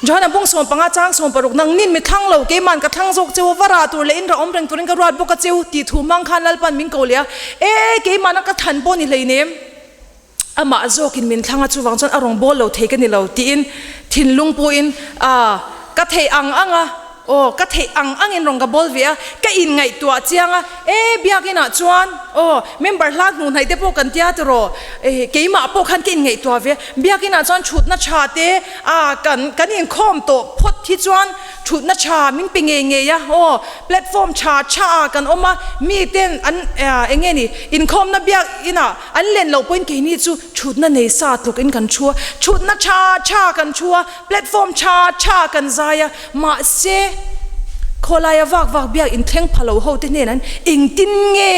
Johana bung 15 chang 16 nang nin mi thlang lo keiman ka thlang zawk cheu va rah tur leh in rah awm reng turin ka ruat bawk a cheu tih thu hmang khan Lalpan min ko leh a, e keimahna ka thlan pawh ni hleinem amah zawkin min thlang a chuvang chuan a rawn bawl lo thei ka ni lo tiin thinlung pawhin a ka theih ang ang a aw ka theih ang angin rawn ka bawl ve a ka inngaihtuah chiang a e biakinah chuan aw member hla hnuh hnaih te pawh kan tia tiraw e keimah pawh khan ka inngaihtuah ve a biakinah chuan thutna tha te A, kan, kan inkhawm tawh phawt hi chuan thutna tha min pe ngei ngei a, aw, platform tha tha ah kan awm a, mi ten an, eng nge ni, inkhawmna biak inah an len loh pawhin keini chu thutna nei sa tluk in kan thu a, thutna tha tha kan thu a, platform tha tha kan zai a, mahse, khawlaia vak vak biak inthleng pha lo ho te hnenah engtin nge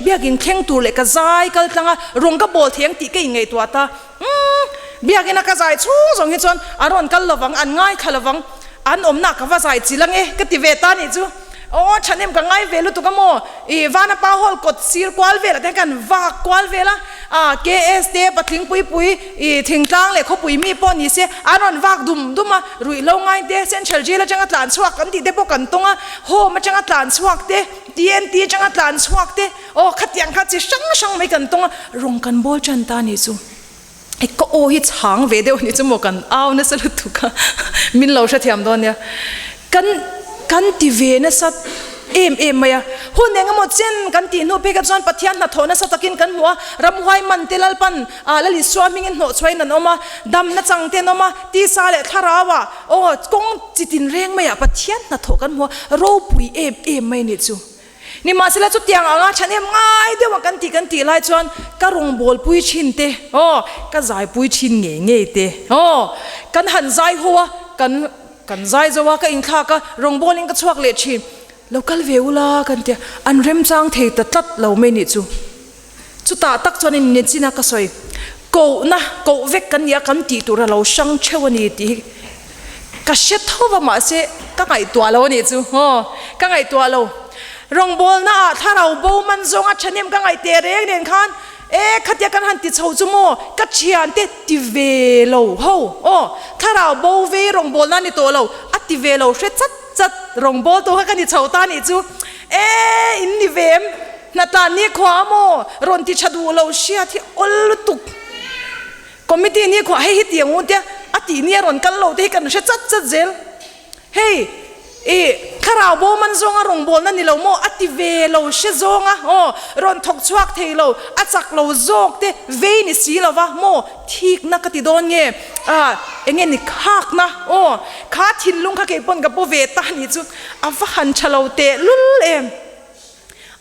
biak inthleng tur leh ka zai kal tlang a, rawng ka bawl thei ang tih ka inngaihtuah ta. Umm, biakina ka zai chhung zawng hi chuan a rawn kal lovang, an ngaithla lovang, an awmna ka va zai chil ange ka ti ve ta nih chu. Aw, thahnem ka ngai ve lutuk a maw? Ih, Vanapa Hall kawt sir kual velah te hian kan vak kual vel a, ah, KS te, Patling pui pui, ih, thingtlang leh khawpui mi pawh ni se, an rawn vak dum dum a, ruihhlo ngai te, Central Jail atanga tlan chhuak kan tih te pawh kan tawng a, Home atanga tlan chhuak te, TNT atanga tlan chhuak te, Aw khatiang kha chi hrang hrang mai kan tawng a, rawng kan bawl tan ta ni chu. E ka aw hi chhang ve deuh ni chu maw kan au nasa lutuk a, min lo hrethiam dawn nia. Kan kan ti ve nasa em em mai a, hun eng emaw chen kan tih hnu phei kha chuan Pathian hnathawh nasa takin kan hmu a, ramhuai man te Lalpan ah Lal Isua hmingin hnawh chhuahin an awm a, damna chang te an awm a, tisa leh thlarau ah aw kawng chitin reng maiah Pathian hnathawh kan hmu a, ropui em em mai ni chu. Nimahsela chutiang anga thahnem ngai deuha kan tih kan tih lai chuan ka rawngbawlpui thin te, aw, ka zaipui thin ngei ngei te, aw, kan han zai ho a, kan kan zai zo a, ka inthlak a, rawngbawlin ka chhuak leh thin, lo kal ve ula kan tia, an remchang thei ta tlat lo mai nih chu. Chutah tak chuan in nichin a ka sawi, kohna, koh vek kan ni a, kan tih tur a lo hrang theuh a ni tih hi ka hre tho va mahse ka ngaihtuah lo a nih chu, aw, ka ngaihtuah lo. Rawngbawlna ah thlarau bo man zawnga thahnem ka ngaih teh reng nen khan e khatia kan han ti chho chu maw ka thiante ti ve lo ho, aw, thlarau bo vei rawngbawlna a ni tawh lo, a ti ve lo hre chat chat rawngbawltu kha ka ni chho ta a nih chu, e, in ni ve em? Hnatlan ni khua a maw? Rawn ti tha duh lo hriat hi awl lutuk. Committee ni khua hei hi ti ang u tia a tih nia rawn kal lo te hi kan hre chat chat zel. Hei i thlarau bo man zawnga rawngbawlna ni lo maw a ti ve lo hre zawnga aw rawn thawk chhuak thei lo a chak lo zawk te vei ni si lova maw thikna ka ti dawn nge ah enge ni khakna aw kha thinlung kha keipawn ka pu ve ta nih chu a va han tha lo teh lul em.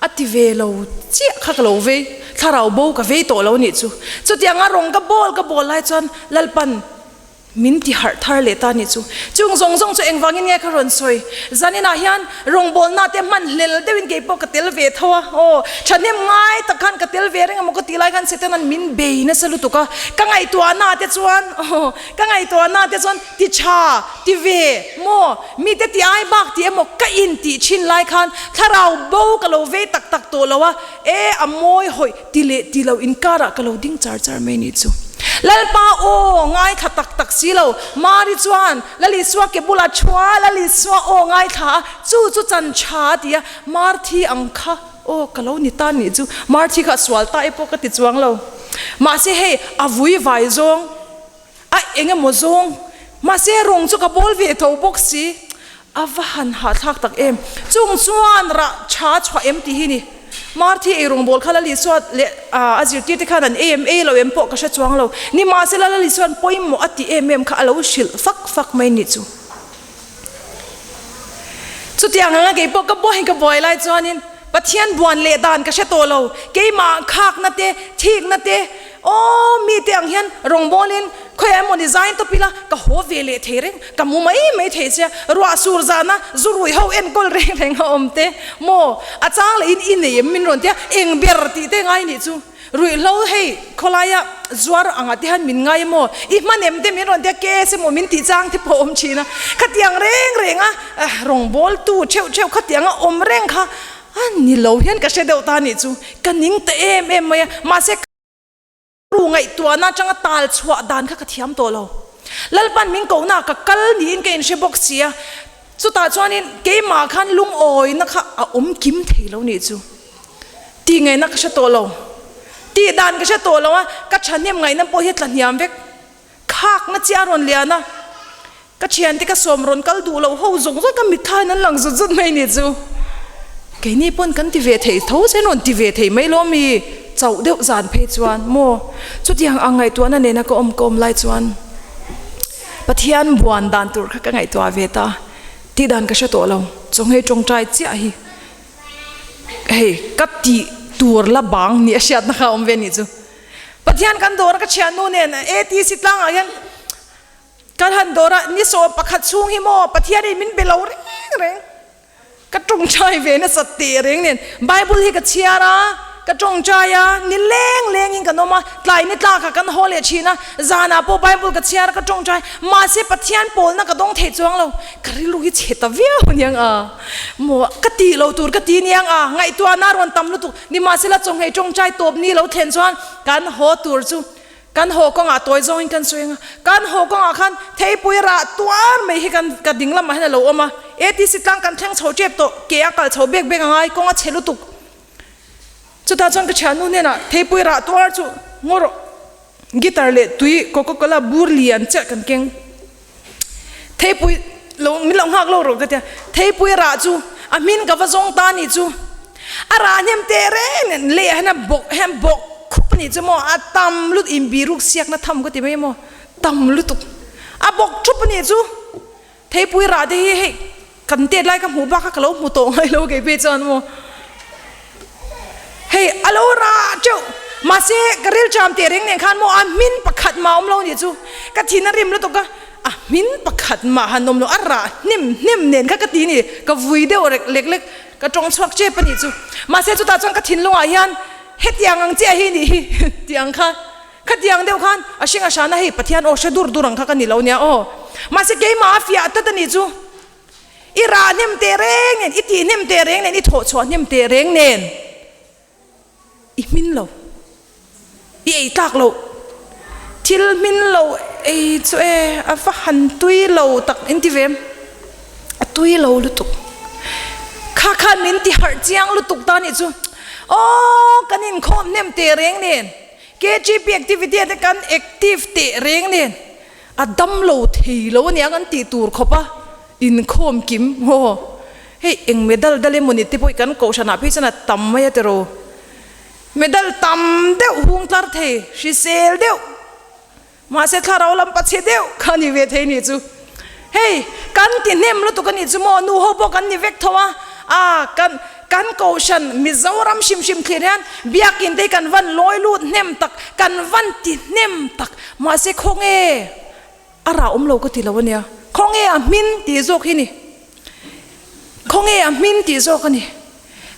A ti ve lo chiah kha ka lo vei, thlarau bo ka vei tawh lo nih chu. Chutianga rawng ka bawl ka bawl lai chuan Lalpan min ti harh thar leh ta nih chu. Chung zawng zawng chu engvangin nge ka rawn sawi? Zaninah hian rawngbawlna te hman hlel deuhin kei pawh ka tel ve tho a, aw thahnem ngai tak khan ka tel ve reng emaw ka tih lai khan Setanan min bei nasa lutuk a, ka ngaihtuahna te chuan aw ka ngaihtuahna te chuan ti tha ti ve maw? Mite ti ai bak ti emaw ka in tih thin lai khan thlarau bo ka lo vei tak tak tawh lo a, e a mawi hawih ti leh ti lo inkarah ka lo ding char char mai nih chu. Lalpa aw ngaithla tak tak si lo, Mari chuan Lal Isua ke bulah thua Lal Isua aw ngaithla a, chu chu chan tha a ti a, Marthi ang kha aw ka lo ni ta nih chu, Marthi kha a sual ta e pawh ka ti chuang lo, mahse hei a vui vai zawng. A eng emaw zawng, mahse rawng chu ka bawl ve tho bawk si. A va han hahthlak tak em. Chung chuan rah tha chhuah em tih hi ni. Marthi ei rawngbawl kha Lali chuan leh a zirtir te khan an ei em ei lo em pawh ka hre chuang lo. Nimahsela Lali chuan pawimawh a ti em em kha a lo hrilh fak fak mai nih chu. Chutiang anga kei pawh ka buai ka buai lai chuanin Pathian buan leh dan ka hre tawh lo. Keimah khakna te, thikna te, aw mite ang hian rawngbawlin khawiah emaw ni zain tawp ila ka haw ve leh thei reng, ka mu mai mai thei che a, ruah sur zana zu rui ho enkawl reng reng a awm te maw? A chang leh in i nei em min rawn ti a, eng ber tih te ngai nih chu. Ruihhlo hei khawlaia zuar anga te hian min ngai emaw, i hman em te min rawn tia case emaw min tih chang te pawh a awm thin a. Khatiang reng renga rawngbawltu theuh theuh khatianga awm reng kha a ni lo hian ka hre deuh ta nih chu. Ka ning ta em em mai a, mahse ru ngaihtuahna atanga tal chhuah dan kha ka thiam tawh lo. Lalpan min kohna ka kal niin ka inhre bawk si a, chutah chuanin keimah khan lungawina kha a awm kim thei lo nih chu. Tih ngaihna ka hre tawh lo. Tih dan ka hre tawh lo a, ka thahnem ngaihna pawh hi a tla hniam vek. Khakna chiah a rawn lian a, ka thiante ka sawm rawn kal duh loh ho zawng zawng ka mitthlain an lang zut zut mai ni chu. Keini pawn kan ti ve thei tho che an rawn ti ve thei mai lo mi chauh deuh zan phei chuan maw chutiang ang ngaihtuahna nena ka awm ka awm lai chuan Pathian buan dan tur kha ka ngaihtuah ve ta tih dan ka hre tawh lo chawnghei tawngtai chiah hi hei ka tih tur la bang ni a hriatna kha a awm ve ni chu. Pathian kan dawr a ka thiannu nen ATC tlangah hian kan han dawr a, ni 11 chhung hi maw Pathian in min be lo reng reng, ka tawngtai ve nasat teh reng nen Bible hi ka chhiar a, ka tawngtai a, ni leng leng in kan awm a, tlai ni tlak ah kan haw leh thin a, zanah pawh Bible ka chhiar a ka tawngtai, mahse Pathian pawlna ka dawng thei chuang lo, ka rilru hi chhe ta viau aniang a, maw ka tih lo tur ka ti aniang a, ngaihtuahna a rawn tam lutuk. Nimahsela chawnghei tawngtai tawp ni lo thlen chuan kan haw tur chu kan haw kawngah tawi zawngin kan sawi ang a, kan haw kawngah khan theipui rah tuar mai hi kan ka ding lamah hian a lo awm a, ATC tlang kan thleng chho tep tawh, ke a kal chho bek bek a ngai, kawng a chhe lutuk. Chutah chuan ka thiannu hnenah theipui rah tuar chu ngaw rawh, guitar leh tui coca cola bur lian chiah kan keng. Theipui lo min lo nghak lo rawh ka tia, theipui rah chu a hmin ka va zawng ta nih chu, a rah hnem teh reng nen leh ah hian a bawk hian bawk khup a nih chu maw a tam lut in biruk siakna tham ka ti mai maw tam lutuk a bawk thup a nih chu, theipui rah te hi hei kan tet lai ka hmuh bak kha ka lo hmu tawh ngai lo kei phei chuan maw hei a lo rah teuh mahse ka ril cham teh reng nen khan maw a hmin pakhat mah awm lo nih chu ka thin a rim lutuk a a hmin pakhat mah han awm lo a rah hnem hnem nen kha ka ti ni ka vui deuh rek lek lek ka tawng chhuak chep a nih chu mahse chutah chuan ka thinlungah hian hetiang ang chiah hi nih hi tih ang kha Khatiang deuh khan a hring a hrana hei Pathian aw hre dur dur ang kha ka ni lo nia aw. Mahse keimah a fiah tlat a nih chu. I rah hnem teh reng nen, i tih hnem teh reng nen, i thawh chhuah hnem teh reng nen i hmin lo, i ei tlak loh. Thil hmin lo ei chu e a va han tui lo tak in ti ve em? A tui lo lutuk. Kha khan min ti harh chiang lutuk ta nih chu. Aw kan inkhawm hnem teh reng nen. KGP activity ah te kan active teh reng nen a dam lo thei lo ania kan tih tur khawp a inkhawm kim haw hei eng medal dal emaw ni te pawh kan kohhran ah phei chuan a tam mai a tiraw medal tam deuh hung tlar thei hrisel deuh mahse thlarau lam pachhe deuh kha ni ve thei nih chu hei kan ti hnem lutuk a nih chu maw nu ho pawh kan ni vek tho a a kan kan kohhran Mizoram hrim hrim thlir hian biakin te hi kan van lawi lut hnem tak kan van ti hnem tak mahse khawnge a rah awm lo ka ti lo a nia khawnge a hmin tih zawk hi ni khawnge a hmin tih zawk a ni.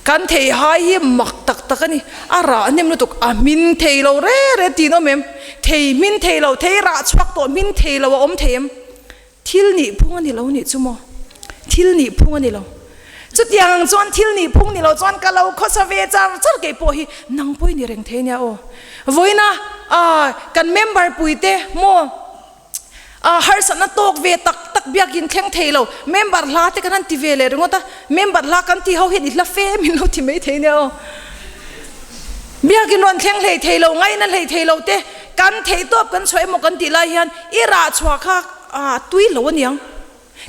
Kan thei hai hi mak tak tak a ni. A rah hnem lutuk, a hmin thei lo re re tih an awm em? Thei hmin thei lo, thei rah chhuak tawh hmin thei lo a awm thei em? Thil nih phung a ni lo nih chu maw? Thil nih phung a ni lo. Chutiang ang chuan thil nih phung ni lo chuan ka lo khawsa ve char char kei pawh hi nang pawh i ni reng thei nia aw. Vawiina kan member puite maw? A harsatna tawk ve tak tak biakin thleng thei lo, member hla te kan han ti ve leh ringawt a, member hla kan tih ho hian i hla fe min lo ti mai thei nia aw. Biakin rawn thleng hlei thei lo, ngaihna hlei thei lo te kan theih tawp kan chhuah emaw kan tih lai hian i rah chhuah kha a tui lo aniang.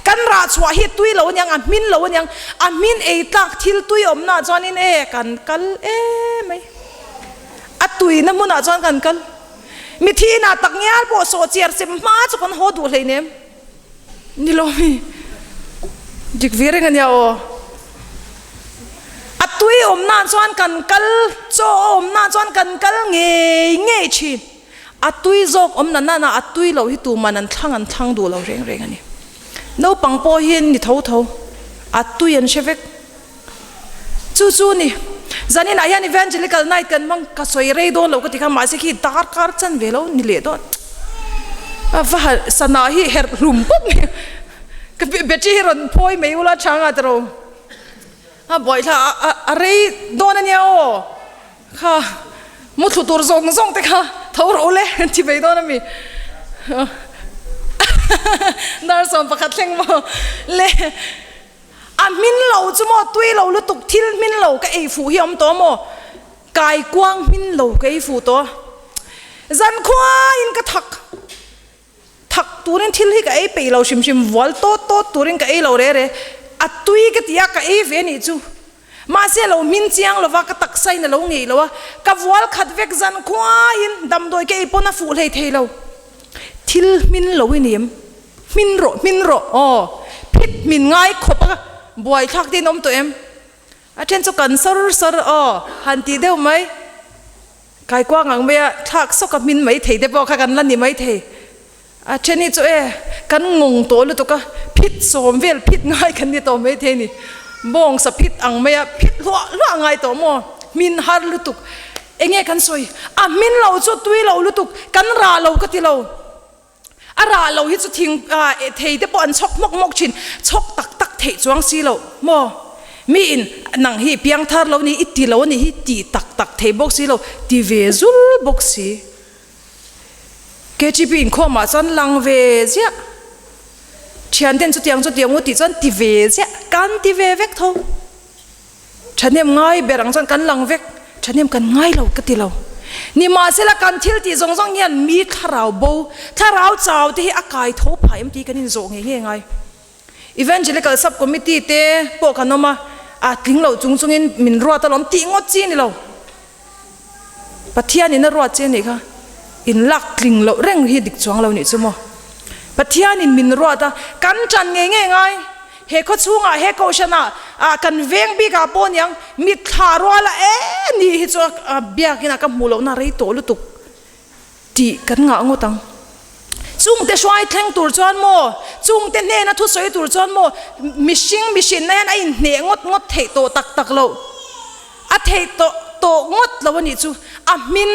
Kan rah chhuah hi tui lo aniang, a hmin lo aniang, a hmin ei tlak thil tui awmnaah chuanin e kan kal emai. A tuina hmunah chuan kan kal. Mithi inah tak ngial pawh sawh chiar sem hma chu kan haw duh hleinem. Ni lo mi. Dik ve reng ania aw. A tui awmnaah chuan kan kal, chaw a awmnaah chuan kan kal ngei ngei thin. A tui zawk awm na nana a tui loh hi tuman an thlang an thlang duh lo reng reng a ni. Naupang pawh hi ni tho tho, a tui an hre vek. Chu chu ni. Zaninah hian Evangelical Night kan hmang ka sawi rei dawn lo ka ti kha mahse khi darkar chan ve lo ni leh dawn. A va han sana hi herh hlum pawp mai ka battery hi rawn phawi mai ula tha nga tiro. A buaithla a a rei dawn ania aw kha muthlu tur zawng zawng te kha tho rawh ule ti mai dawn ami dar 11 thleng maw le a hmin lo chu maw tui lo lutuk thil hmin lo ka ei fuh hi a awm tawh maw kaikuang hmin lo ka ei fuh tawh zankhuain ka thak. Thak turin thil hi ka ei peih lo hrim hrim, vual tawt tawt turin ka ei lo re re. A tui ka ti a, ka ei ve nih chu. Mahse lo hmin chiang lova ka taksa in a lo ngeih lo a, ka vual khat vek zan khuaiin damdawi ka ei pawn a fuh hlei thei lo. Thil hmin lo i nim, hmin rawh hmin rawh aw, phit hmin ngai khawp a buaithlak te in awm tawh em? A then chu kan sawr sawr aw han tih deuh mai. Kaikuang ang maia thlak sawk a hmin mai thei te pawh kha kan la ni mai thei. A then hi chu e kan ngawng tawh lutuk a, phit sawm vel phit ngai kan ni tawh mai thei ni. Bawng sa phit ang maia phit hluah hluah ngai tawh maw? Hmin har lutuk. Enge kan sawi? A hmin lo chu tui lo lutuk, kan rah lo ka ti lo. A rah lo hi chu thing thei te pawh an chhawk hmawk hmawk thin, chhawk tak tak theih chuang si lo maw? Mi in nang hi piang thar lo ni i ti lo a ni hi ti tak tak thei bawk si lo, ti ve zul bawk si. KTP inkhawm ah chuan lang ve ziah, thian ten chutiang chutiang u tih chuan ti ve ziah, kan ti ve vek tho. Thahnem ngai ber ang chuan kan lang vek, thahnem kan ngai lo ka ti lo. Nimahsela kan thil tih zawng zawng hian mi thlarau bo, thlarau chau te hi a kai tho phah em tih kan inzawh ngei ngei ngai. Evangelical Sub Committee te pawh kan awm a, a tling lo chung chungin min ruat alawm tih ngawt chi a ni lo. Pathian in a ruat che anih kha, in lak tling loh reng hi dik chuang lo nih chu maw. Pathian in min ruat a, kan ṭan ngei ngei ngai. He khaw chhungah, he kohhranah, ah kan veng bikah pawh niang mitthla ruala e ni hi chu a biakinah ka hmuh lohna rei tawh lutuk tih kan ngah ngawt ang. Chungte hruai thleng tur chuan maw, chungte hnena thusawi tur chuan maw mihring mihrinna hian a inhneh ngawt ngawt theih tawh tak tak loh. A theih tawh tawh ngawt lo a nih chu. A hmin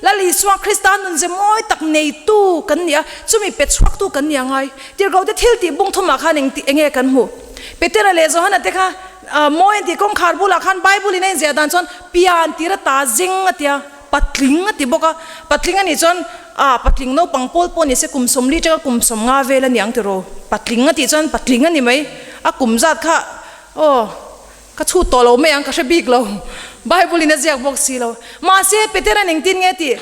Lal Isua Krista nunze mawi tak neitu kan ni a, chumi pe chhuaktu kan ni a ngai. Tirhkohte thil tih bung thumah khan eng tih enge kan hmuh? Petera leh Johana te kha mawi an tih kawngkhar bulah khan Bible in a inziah dan chuan pian tir a ta zing a tia, patling a ti bawk a. Patling a nih chuan ah patling naupang pawl pawh ni se kum 40 atanga kum 50 vel a ni ang tiraw? Patling a tih chuan patling a ni mai. A kum zat kha aw. Ka chhut tawh lo mai ang, ka hre bik lo. Bible in a ziak bawk si lo. Mahse, Petera'n engtin nge tih?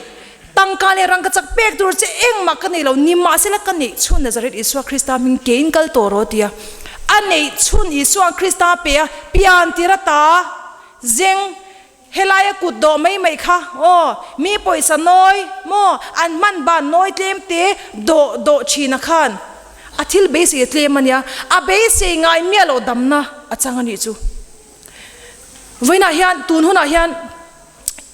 Tangka leh rangka chak pek tur che engmah ka nei lo. Nimahsela ka neih chhun Nazareth Isua Krista hming kein kal tawh rawh tia a neih chhun Isua Krista pe a pian tir ata zeng helaia kut dawh mai mai kha aw mi pawisa nawi maw an hman ban nawi tlem te dawh dawh thin a khan a thil beisei a tlem a nia a beisei ngai miah loh damna a chang a nih chu vawiinah hian tun hunah hian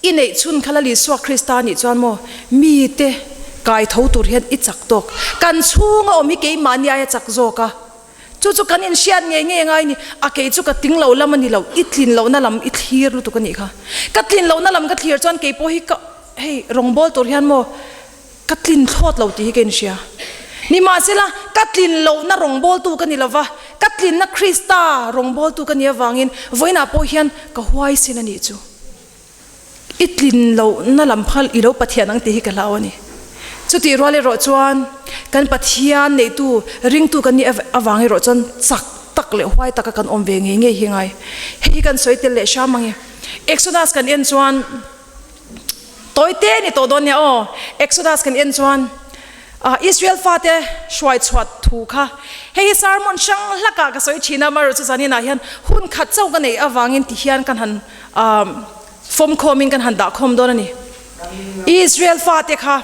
i neih chhun kha Lal Isua Krista a nih chuan maw mite kai tho tur hian i chak tawk kan chhunga awm hi keimahni aia chak zawk a. Chu chu kan inhriat ngei ngei angai ni. A kei chu ka ting lo lam a ni lo, i tlin lohna lam i thlir lutuk a nih kha. Ka tlin lohna lam ka thlir chuan kei pawh hi ka hei rawngbâwl tur hian maw ka tlin thlawt lo tih hi ka inhria. Nimahsela, ka tlin lohna rawngbâwltu ka ni lo va, ka tlinna Krista rawngbâwltu ka nih avangin vawiinah pawh hian ka huaisen a nih chu. I tlin lohna lam phal i lo Pathian ang tih hi ka hlau a ni. Chutih rual erawh chuan kan Pathian neihtu, ringtu kan nih avang erawh chuan chak tak leh huai taka kan awm ve ngei ngei hi ngai. Hei hi kan sawi tel leh hram ang e. Exodus kan en chuan tawi te ni tawh dawn nia aw. Exodus kan en chuan Israel fate hruai chhuat thu kha hei hi sermon hrang hlakah ka sawi thin a, amaherawhchu zaninah hian hun khat chauh ka neih avangin tihian kan han Fawm khawmin kan han dah khawm dawn a ni. Israel fate kha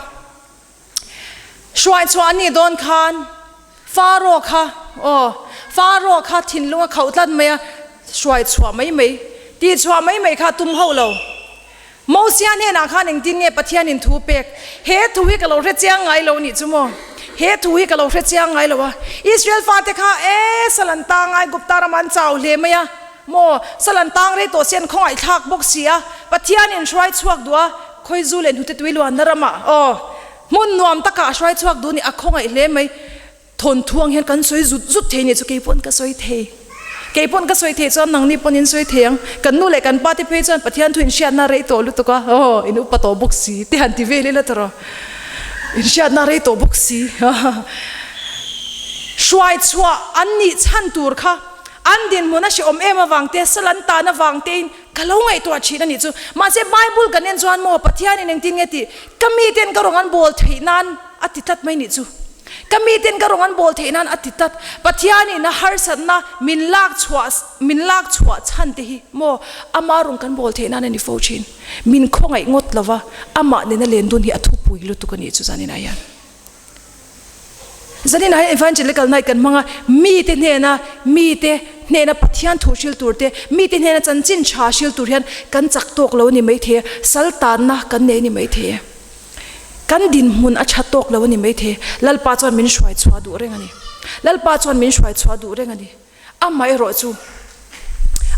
hruai chhuah an nih dawn khan Pharaoh kha aw Pharaoh kha thinlung a khauh tlat mai a, hruai chhuah mai mai, tih chhuah mai mai kha tum hauh lo. Mosia hnenah khan engtin nge Pathianin thu pek? He thu hi ka lo hre chiang ngai lo nih chu maw? He thu hi ka lo hre chiang ngai lo a. Israel fate kha e Salanta ngai Gupta ramah an chau hle mai a. Maw sal an tang rei tawh si an khawngaih thlak bawk si a, Pathian in hruai chhuak duh a, khawizu leh hnute tui luanna ramah aw hmun nuam takah a hruai chhuak duh ni a khawngaih hle mai. Thawnthu ang hian kan sawi zut zut thei nih chu kei pawn ka sawi thei. Kei pawn ka sawi thei chuan nangni pawn in sawi thei ang. Kan nu leh kan pa te phei chuan Pathian thu in hriatna rei tawh lutuk a, aw in upa tawh bawk si te han ti vel ila tawrh aw. In hriatna rei tawh bawk si. Hruai chhuah an nih chhan tur kha an dinhmun a hrehawm em avang te, sal an tan avang tein ka lo ngaihtuah thin a nih chu. Mahse Bible kan en chuan maw Pathianin engtin nge tih ka miten ka rawn an bawl theih nan a ti tlat mai nih chu. Ka miten ka rawn an bawl theih nan a ti tlat. Pathianin a harsatna min lak chhuah min lak chhuah chhan te hi maw ama rawn kan bawl theih nan a ni fo thin. Min khawngaih ngawt lova amah nena len dun hi a thupui lutuk a nih chu zaninah hian. Zaninah hian Evangelical Night kan hmang a, mite hnena mite hnena Pathian thu hril tur te, mite hnena chanchin tha hril tur hian kan chak tawk lo a ni maithei a, sal tanna kan nei a ni maithei e. Kan dinhmun a tha tawk lo a ni maithei. Lalpa chuan min hruai chhuah duh reng a ni. Lalpa chuan min hruai chhuah duh reng a ni. Amaherawh chu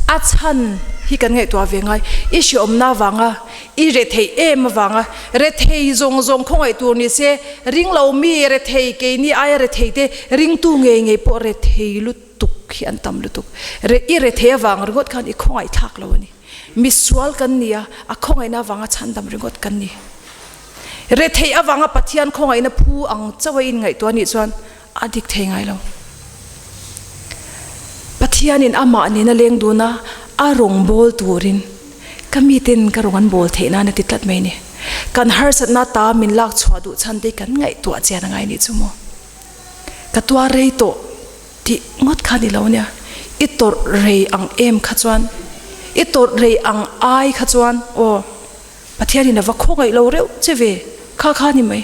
a chhan hi kan ngaihtuah ve ngai. I hreawmna avanga, i rethei em avanga, rethei zawng zawng khawngaih tur ni se, ring lo mi rethei keini aia rethei te ringtu ngei ngei pawh rethei lutuk hi an tam lutuk. I rethei avang ringawt khan i khawngaih thlak lo a ni. Misual kan ni a, a khawngaihna avanga chhandam ringawt kan ni. Retheih avanga Pathian khawngaihna phu ang chauh a inngaihtuah anih chuan a dik thei ngai lo. Pathianin amah nena leng dun a, a rawn bawl turin ka miten ka rawn an bawl theih nan a ti tlat mai ni. Kan harsatna ta min lak chhuah duh chhan te kan ngaihtuah chian a ngai nih chu maw. Ka tuar rei tawh. Tih ngawt kha ni lo nia, i tawrh rei ang em kha chuan, i tawrh rei ang ai kha chuan aw Pathianin a va khawngaih lo reuh che ve, kha kha ni mai.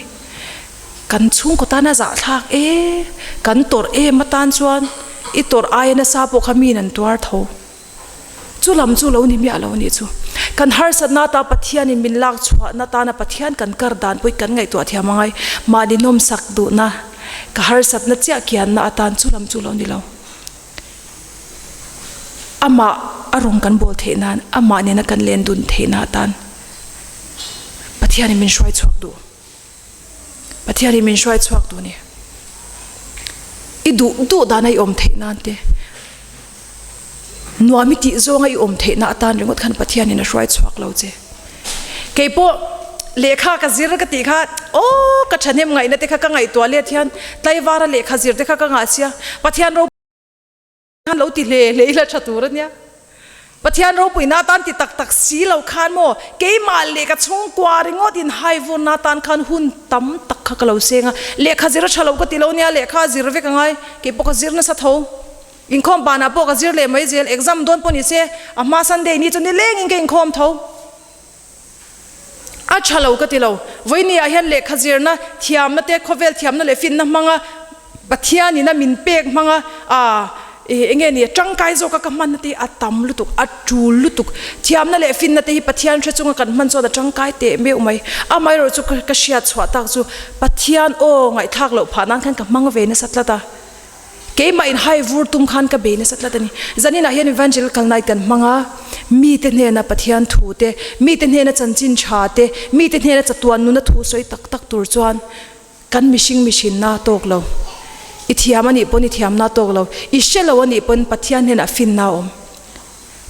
Kan chhungkaw tan a zahthlak e, kan tawrh em atan chuan i tawrh aia nasa pawh kha miin an tuar tho. Chu lam chu lo ni miah lo nih chu. Kan harsatna ata Pathianin min lak chhuahna tana Pathian kan kar dan pawh kan ngaihtuah thiam a ngai. Mahni nawmsak duhna, ka harsatna chiah kianna atan chu lam chu lo ni lo. Amah a rawn kan bawl theih nan, amah nena kan len dun theihna atan Pathianin min hruai chhuak duh. Pathianin min hruai chhuak duh ni. I duh duh dana i awm theih nan te, nuam i tih zawnga i awm theihna atan ringawt khan Pathianin a hruai chhuak lo che. Kei pawh lehkha ka zir ka tih kha aw ka thahnem ngaihna te kha ka ngaihtuah let hian tlaivara lehkha zir te kha ka ngah sia Pathian ro Khan lo ti hle hle ila tha tur a nia. Pathian ropuina atan ti tak tak si lo khan maw keimah leh ka chhungkua ringawt in hai vurna atan khan hun tam tak kha ka lo seng a. Lehkha zir a tha lo ka ti lo nia, lehkha a zir vek a ngai. Kei pawh ka zir nasa tho. Inkhawm banah pawh ka zir leh mai zel, exam dawn pawh ni se a hma Sunday ni chu nilengin ka inkhawm tho. A tha lo ka ti lo. Vawiini ah hian lehkha zirna thiamna te, khawvel thiamna leh finna hmanga Pathianin a min pek hmanga aa eng nge ni tangkai zawka ka hmanna te hi a tam lutuk, a tul lutuk. Thiamna leh finna te hi Pathian hre chunga kan hman chuan a tangkai teh meuh mai. Amaherawh chu ka hriat chhuah tak chu Pathian aw ngaihthlak loh phah nan khan ka hmang ve nasa tlat a. Keimah in hai vur tum khan ka bei nasa tlat a ni. Zaninah hian Evangelical Night kan hmang a, mite hnena Pathian thu te, mite hnena chanchin tha te, mite hnena chatuan nuna thu sawi tak tak tur chuan kan mihring mihrinna tawk lo. I thiam a nih pawn i thiamna tawk lo, i hre lo a nih pawn Pathian hnenah finna a awm.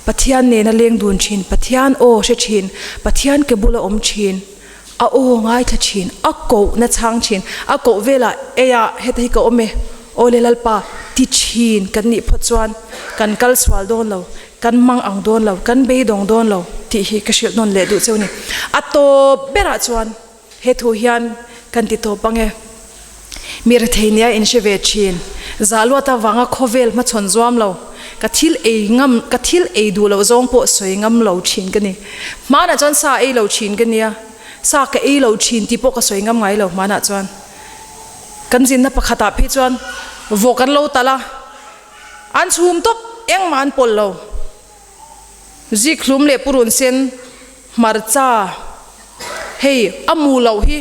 Pathian nena leng dun thin, Pathian aw hre thin, Pathian ke bula awm thin, a aw ngaithla thin, a kohna chhang thin, a koh velah eia heta hi ka awm e, aw le Lalpa ti thin kan nih phawt chuan kan kal sual dawn lo, kan mang ang dawn lo, kan beidawng dawn lo tih hi ka hrilh nawn leh duh cheu ni. A tawp berah chuan he thu hian kan ti tawp ang e. Mi rethei nia in hre ve thin. Zah luat avanga khawvel hmachhawn zuam lo, ka thil ei ngam, ka thil ei duh loh zawng pawh sawi ngam lo thin ka ni. Hmanah chuan sa ei lo thin ka nia, sa ka ei lo thin tih pawh ka sawi ngam ngai lo hmanah chuan. Kan zinna pakhatah phei chuan vawk an lo talh a, an chhum tawp engmah an pawlh lo. Zikhlum leh purun sen, hmarcha, hei a mu loh hi.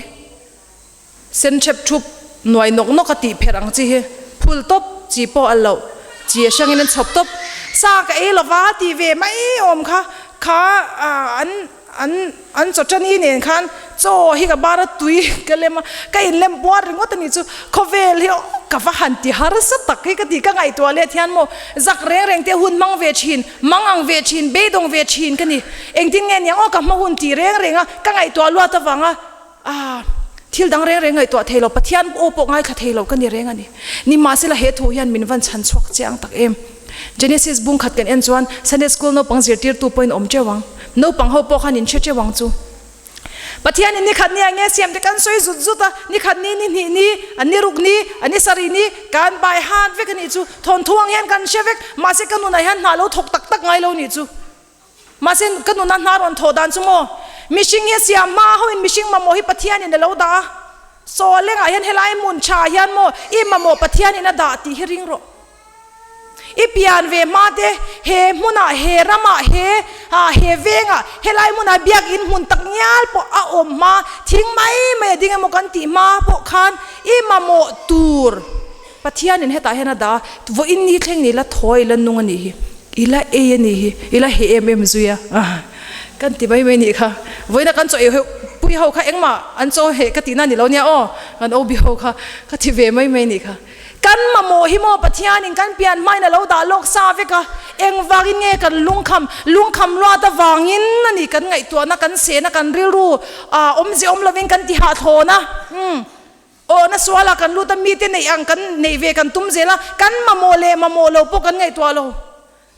Sen ṭhep ṭhup, nuai nawk nawk a tih pherh ang chi hi phul tawp chi pawh a loh, chi a hrangin an chhawp tawp. Sa ka ei lova tih ve mai awm kha kha an an an chaw tani nen khan chaw hi ka bar a tui ka lem a, ka inlem puar ringawt a nih chu. Khawvel hi ka va han ti harsa tak hi ka ti, ka ngaihtuah let hian maw zak reng reng te hun hmang ve thin, mang ang ve thin, beidawng ve thin ka ni. Engtin nge niang aw ka hma hun ti reng reng a, ka ngaihtuah luat avanga ah thil dang reng reng ngaihtuah thei lo, Pathian aw pawh ngaithla thei lo ka ni reng a ni. Nimahsela he thu hian min van chhan chhuak chiang tak em. Genesis bung khat kan en chuan Sunday School naupang zirtirtu pawhin awm teuh ang. Naupang ho pawh khan in hre teuh ang chu. Pathianin ni khat ni a nge siam te kan sawi zut zut a, ni khat ni, ni hnih ni, a ni ruk ni, a ni sarih ni, kan bai hat vek a nih chu. Thawnthu ang hian kan hre vek, mahse ka nunah hian hna lo thawk tak tak ngai lo nih chu. Mahse ka nuna hna rawn thawh dan chu maw? Mihring hi a siam hma hoin mihring mamawh hi Pathianin a lo dah a. Saw lengah hian helai hmun tha hian maw i mamawh Pathianin a dah tih hi ring rawh. I pian ve hma te he hmunah, he ramah, he ah he vengah helai hmunah biakinn hmun tak ngial pawh a awm hma, thing mai mai a ding emaw kan tih hma pawh khan i mamawh tur Pathianin hetah hian a dah a, vawiin ni thleng ni la thawi la nung a nih hi, i la ei a nih hi, i la heh em em zui a, kan ti mai mai nih kha. Vawiina kan chaw ei ho pui ho kha engmah an chaw heh ka tihna a ni lo nia aw, kan OB ho kha ka ti ve mai mai nih kha. Kan mamawh hi maw Pathianin kan pian hmain a lo dah lawk sa vek a, engvangin nge kan lungkham, lungkham luat avangin a ni kan ngaihtuahna, kan sehna, kan rilru awmze awm lovin kan ti hahthlawn a, umm. Aw na sualah kan lut a, mite neih ang kan neih ve kan tum zel a, kan mamawh leh mamawh lo pawh kan ngaihtuah lo.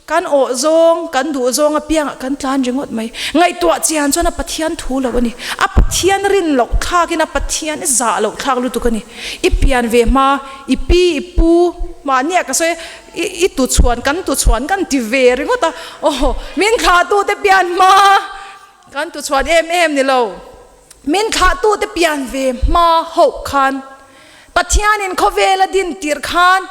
Kan awh zawng, kan duh zawng apiangah kan tlan ringawt mai. Ngaihtuah chian chuan a Pathian thu lo a ni. A Pathian rin loh thlakin a Pathian zah loh thlak lutuk a ni. I pian ve hma, i pi, i pu, mahniah ka sawi i, i tu chhuan, kan tu chhuan kan ti ve ringawt a, aw min thlahtute pian hma, kan tu chhuan em em ni lo. Min thlahtute pian ve hma hoh khan Pathianin khawvela din tirh khan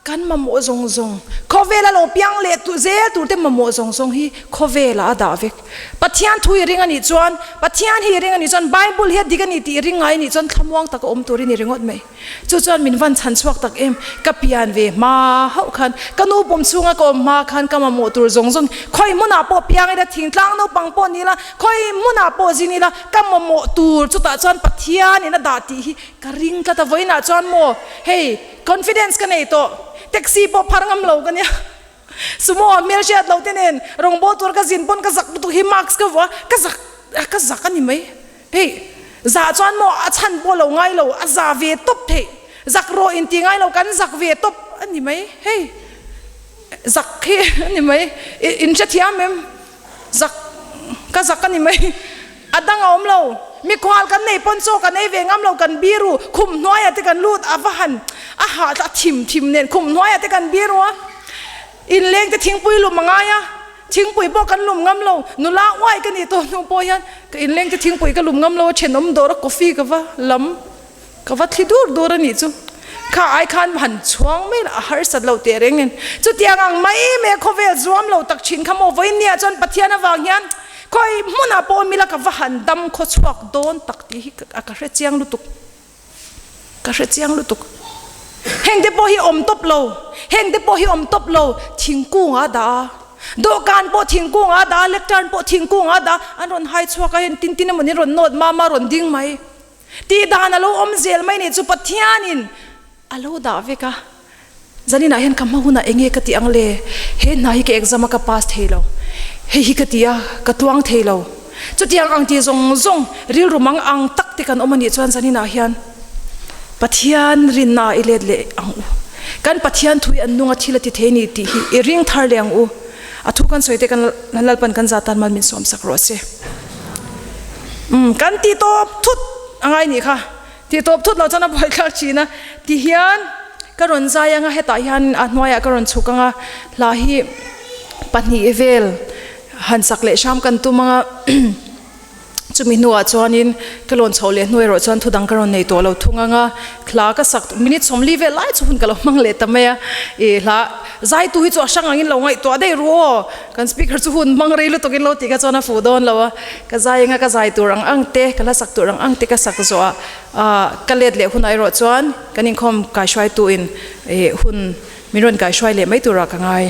Kan mamawh zawng zawng, khawvela lo piang leh tu zel turte mamawh zawng zawng hi khawvelah a dah vek. Pathian thu i ring a nih chuan, Pathian hi i ring a nih chuan, Bible hi a dik a ni tih i ring ngai a nih chuan thlamuang taka awm tur i ni ringawt mai. Chu chuan min van chhan chhuak tak em, ka pian ve hma hauh khan, ka nu pum chhunga ka awm hma khan ka mamawh tur zawng zawng, khawi hmunah pawh piang ila, thingtlang naupang pawh ni ila, khawi hmunah pawh zin ila, ka mamawh tur chutah chuan Pathianin a dah tih hi ka ring tlat a, vawiinah chuan maw hei confidence ka nei tawh, taxi pawh phar ngam lo ka nia, sumo ah hmelhriat lo te nen rawngbâwl tur ka zin pawn ka zak lutuk hi mask ka vuah a, ka zak ka zak a ni mai. Hei, zah chuan maw a chhan pawh lo ngai lo, a za ve tawp theih, zak rawh inti ngai lo, kan zak ve tawp a ni mai, hei zak hi a ni mai, in hrethiam em? Zak, ka zak a ni mai, a dang a awm lo, mikhual kan nei pawn chaw kan ei ve ngam lo, kan biru khum hnuaiah te kan lut a va han a hah a thim thim nen khum hnuaiah te kan biru a, inleng te thingpui lum a ngai a. Thingpui pawh kan lum ngam lo, nula uai ka nih tawh hnu pawh hian ka inleng te thingpui ka lum ngam lo a, thenawm dawr a coffee ka va lam ka va thli dur dur a nih chu. Kha ai khan han chhuang mai la a harsat lo teh reng nen. Chutiang ang mai mai a khawvel zuam lo tak thin kha maw vawinia chuan Pathian avang hian khawi hmunah pawh awm ila ka va han dam khaw chhuak dawn tak tih hi ka hre chiang lutuk. Ka hre chiang lutuk. Heng te pawh hi awm tawp lo, heng te pawh hi awm tawp lo, thingkung a dah a, dawhkan pawh thingkung a dah a, lectern pawh thingkung a dah a, an rawn hai chhuak a, heng tin tin emaw ni rawn nawt mam a rawn ding mai. Tih dan a lo awm zel mai nih chu Pathianin a lo dah vek a. Zaninah hian ka hma hunah eng nge ka tih ang le? He hna hi ka exam a ka pass thei lo. Hei hi ka ti a, ka tuang thei lo. Chutiang ang tih zawng zawng rilru mang ang tak te kan awm a nih chuan zaninah hian Pathian rinna ah i let leh ang u. Kan Pathian thu hi an nunga thil a ti thei a ni tih hi i ring thar leh ang u. A thu kan sawi te kan Lalpan kan zah tan mal min sawm sak rawh se. Umm kan ti tawp thut a ngai nih kha. Tih tawp thut loh chuan a buaithlak thin a, ti hian ka rawn zai anga hetah hian a hnuaiah ka rawn chhuk anga hla hi pahnih vel han sak leh hram kan tum anga chumi hnuah chuanin ka lawn chhoh leh hnu erawh chuan thudang ka rawn nei tawh lo thung anga hla ka sak minute sawmli vel lai chu hun ka lo hmang leh ta mai a ih hla zaitu hi chu a hrang angin lo ngaihtuah daih ru aw kan speaker chu hun hmang rei lutuk in lo tih kha chuan a fuh dawn lo a. Ka zai anga ka zai tur ang ang te, ka hla sak tur ang ang te ka sak zawh ah ka let leh hunah erawh chuan kan inkhawm kaihruaituin hun min rawn kaihruai leh mai turah ka ngai.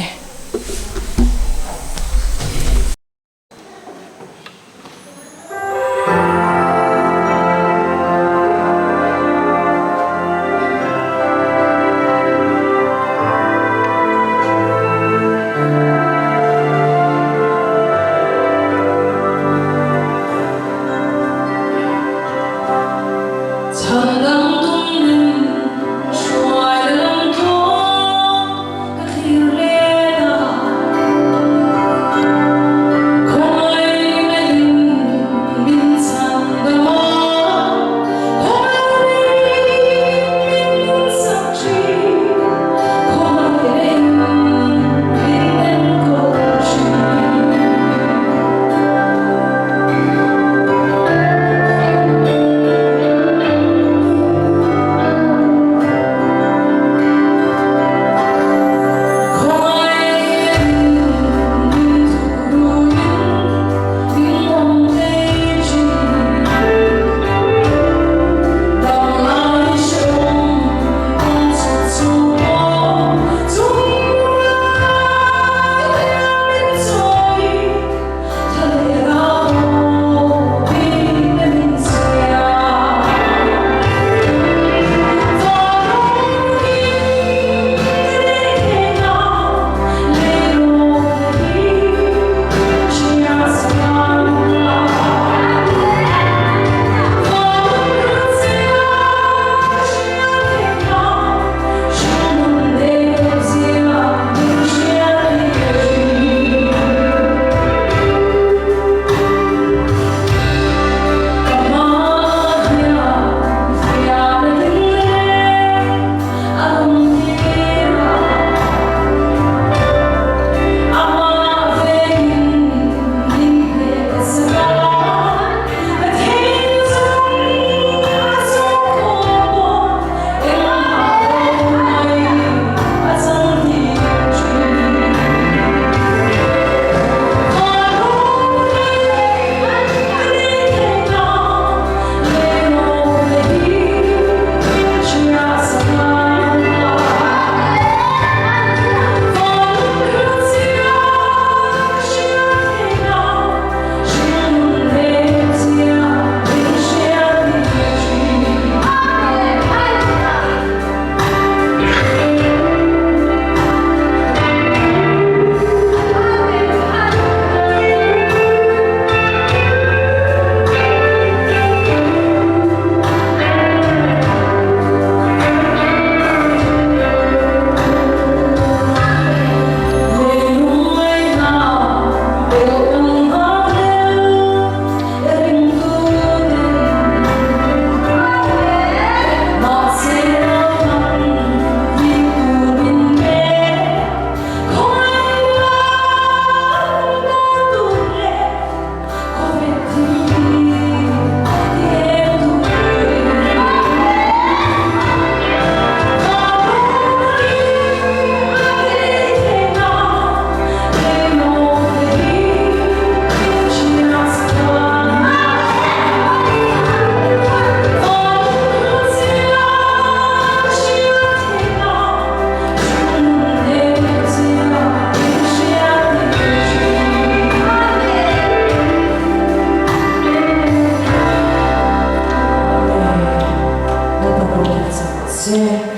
che.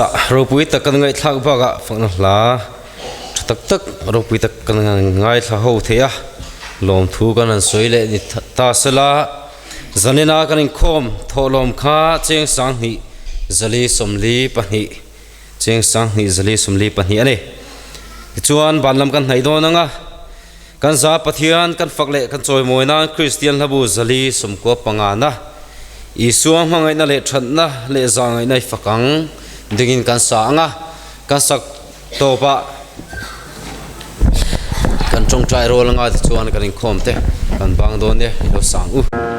Thuchah ropui tak kan ngaihthlak bakah fakna hla tha tak tak ropui tak kan ngaithla ho thei a, lawmthu kan han sawi leh ni ta sela, zanina kan inkhawm thawhlawm kha cheng sanghnih zali 42 cheng 2042 a ni. Tichuan ban lam kan hnaih dawn ang a, kan za Pathian kan fak leh kan chawimawi nan Kristian hlabu 195 na Isua hmangaihna leh thatna leh zahngaihna i fak ang dingin kan sa ang a, kan sak tawpah kan tawngtai rual anga tichuan kan inkhawm te kan bang dawn e, i lo sang u.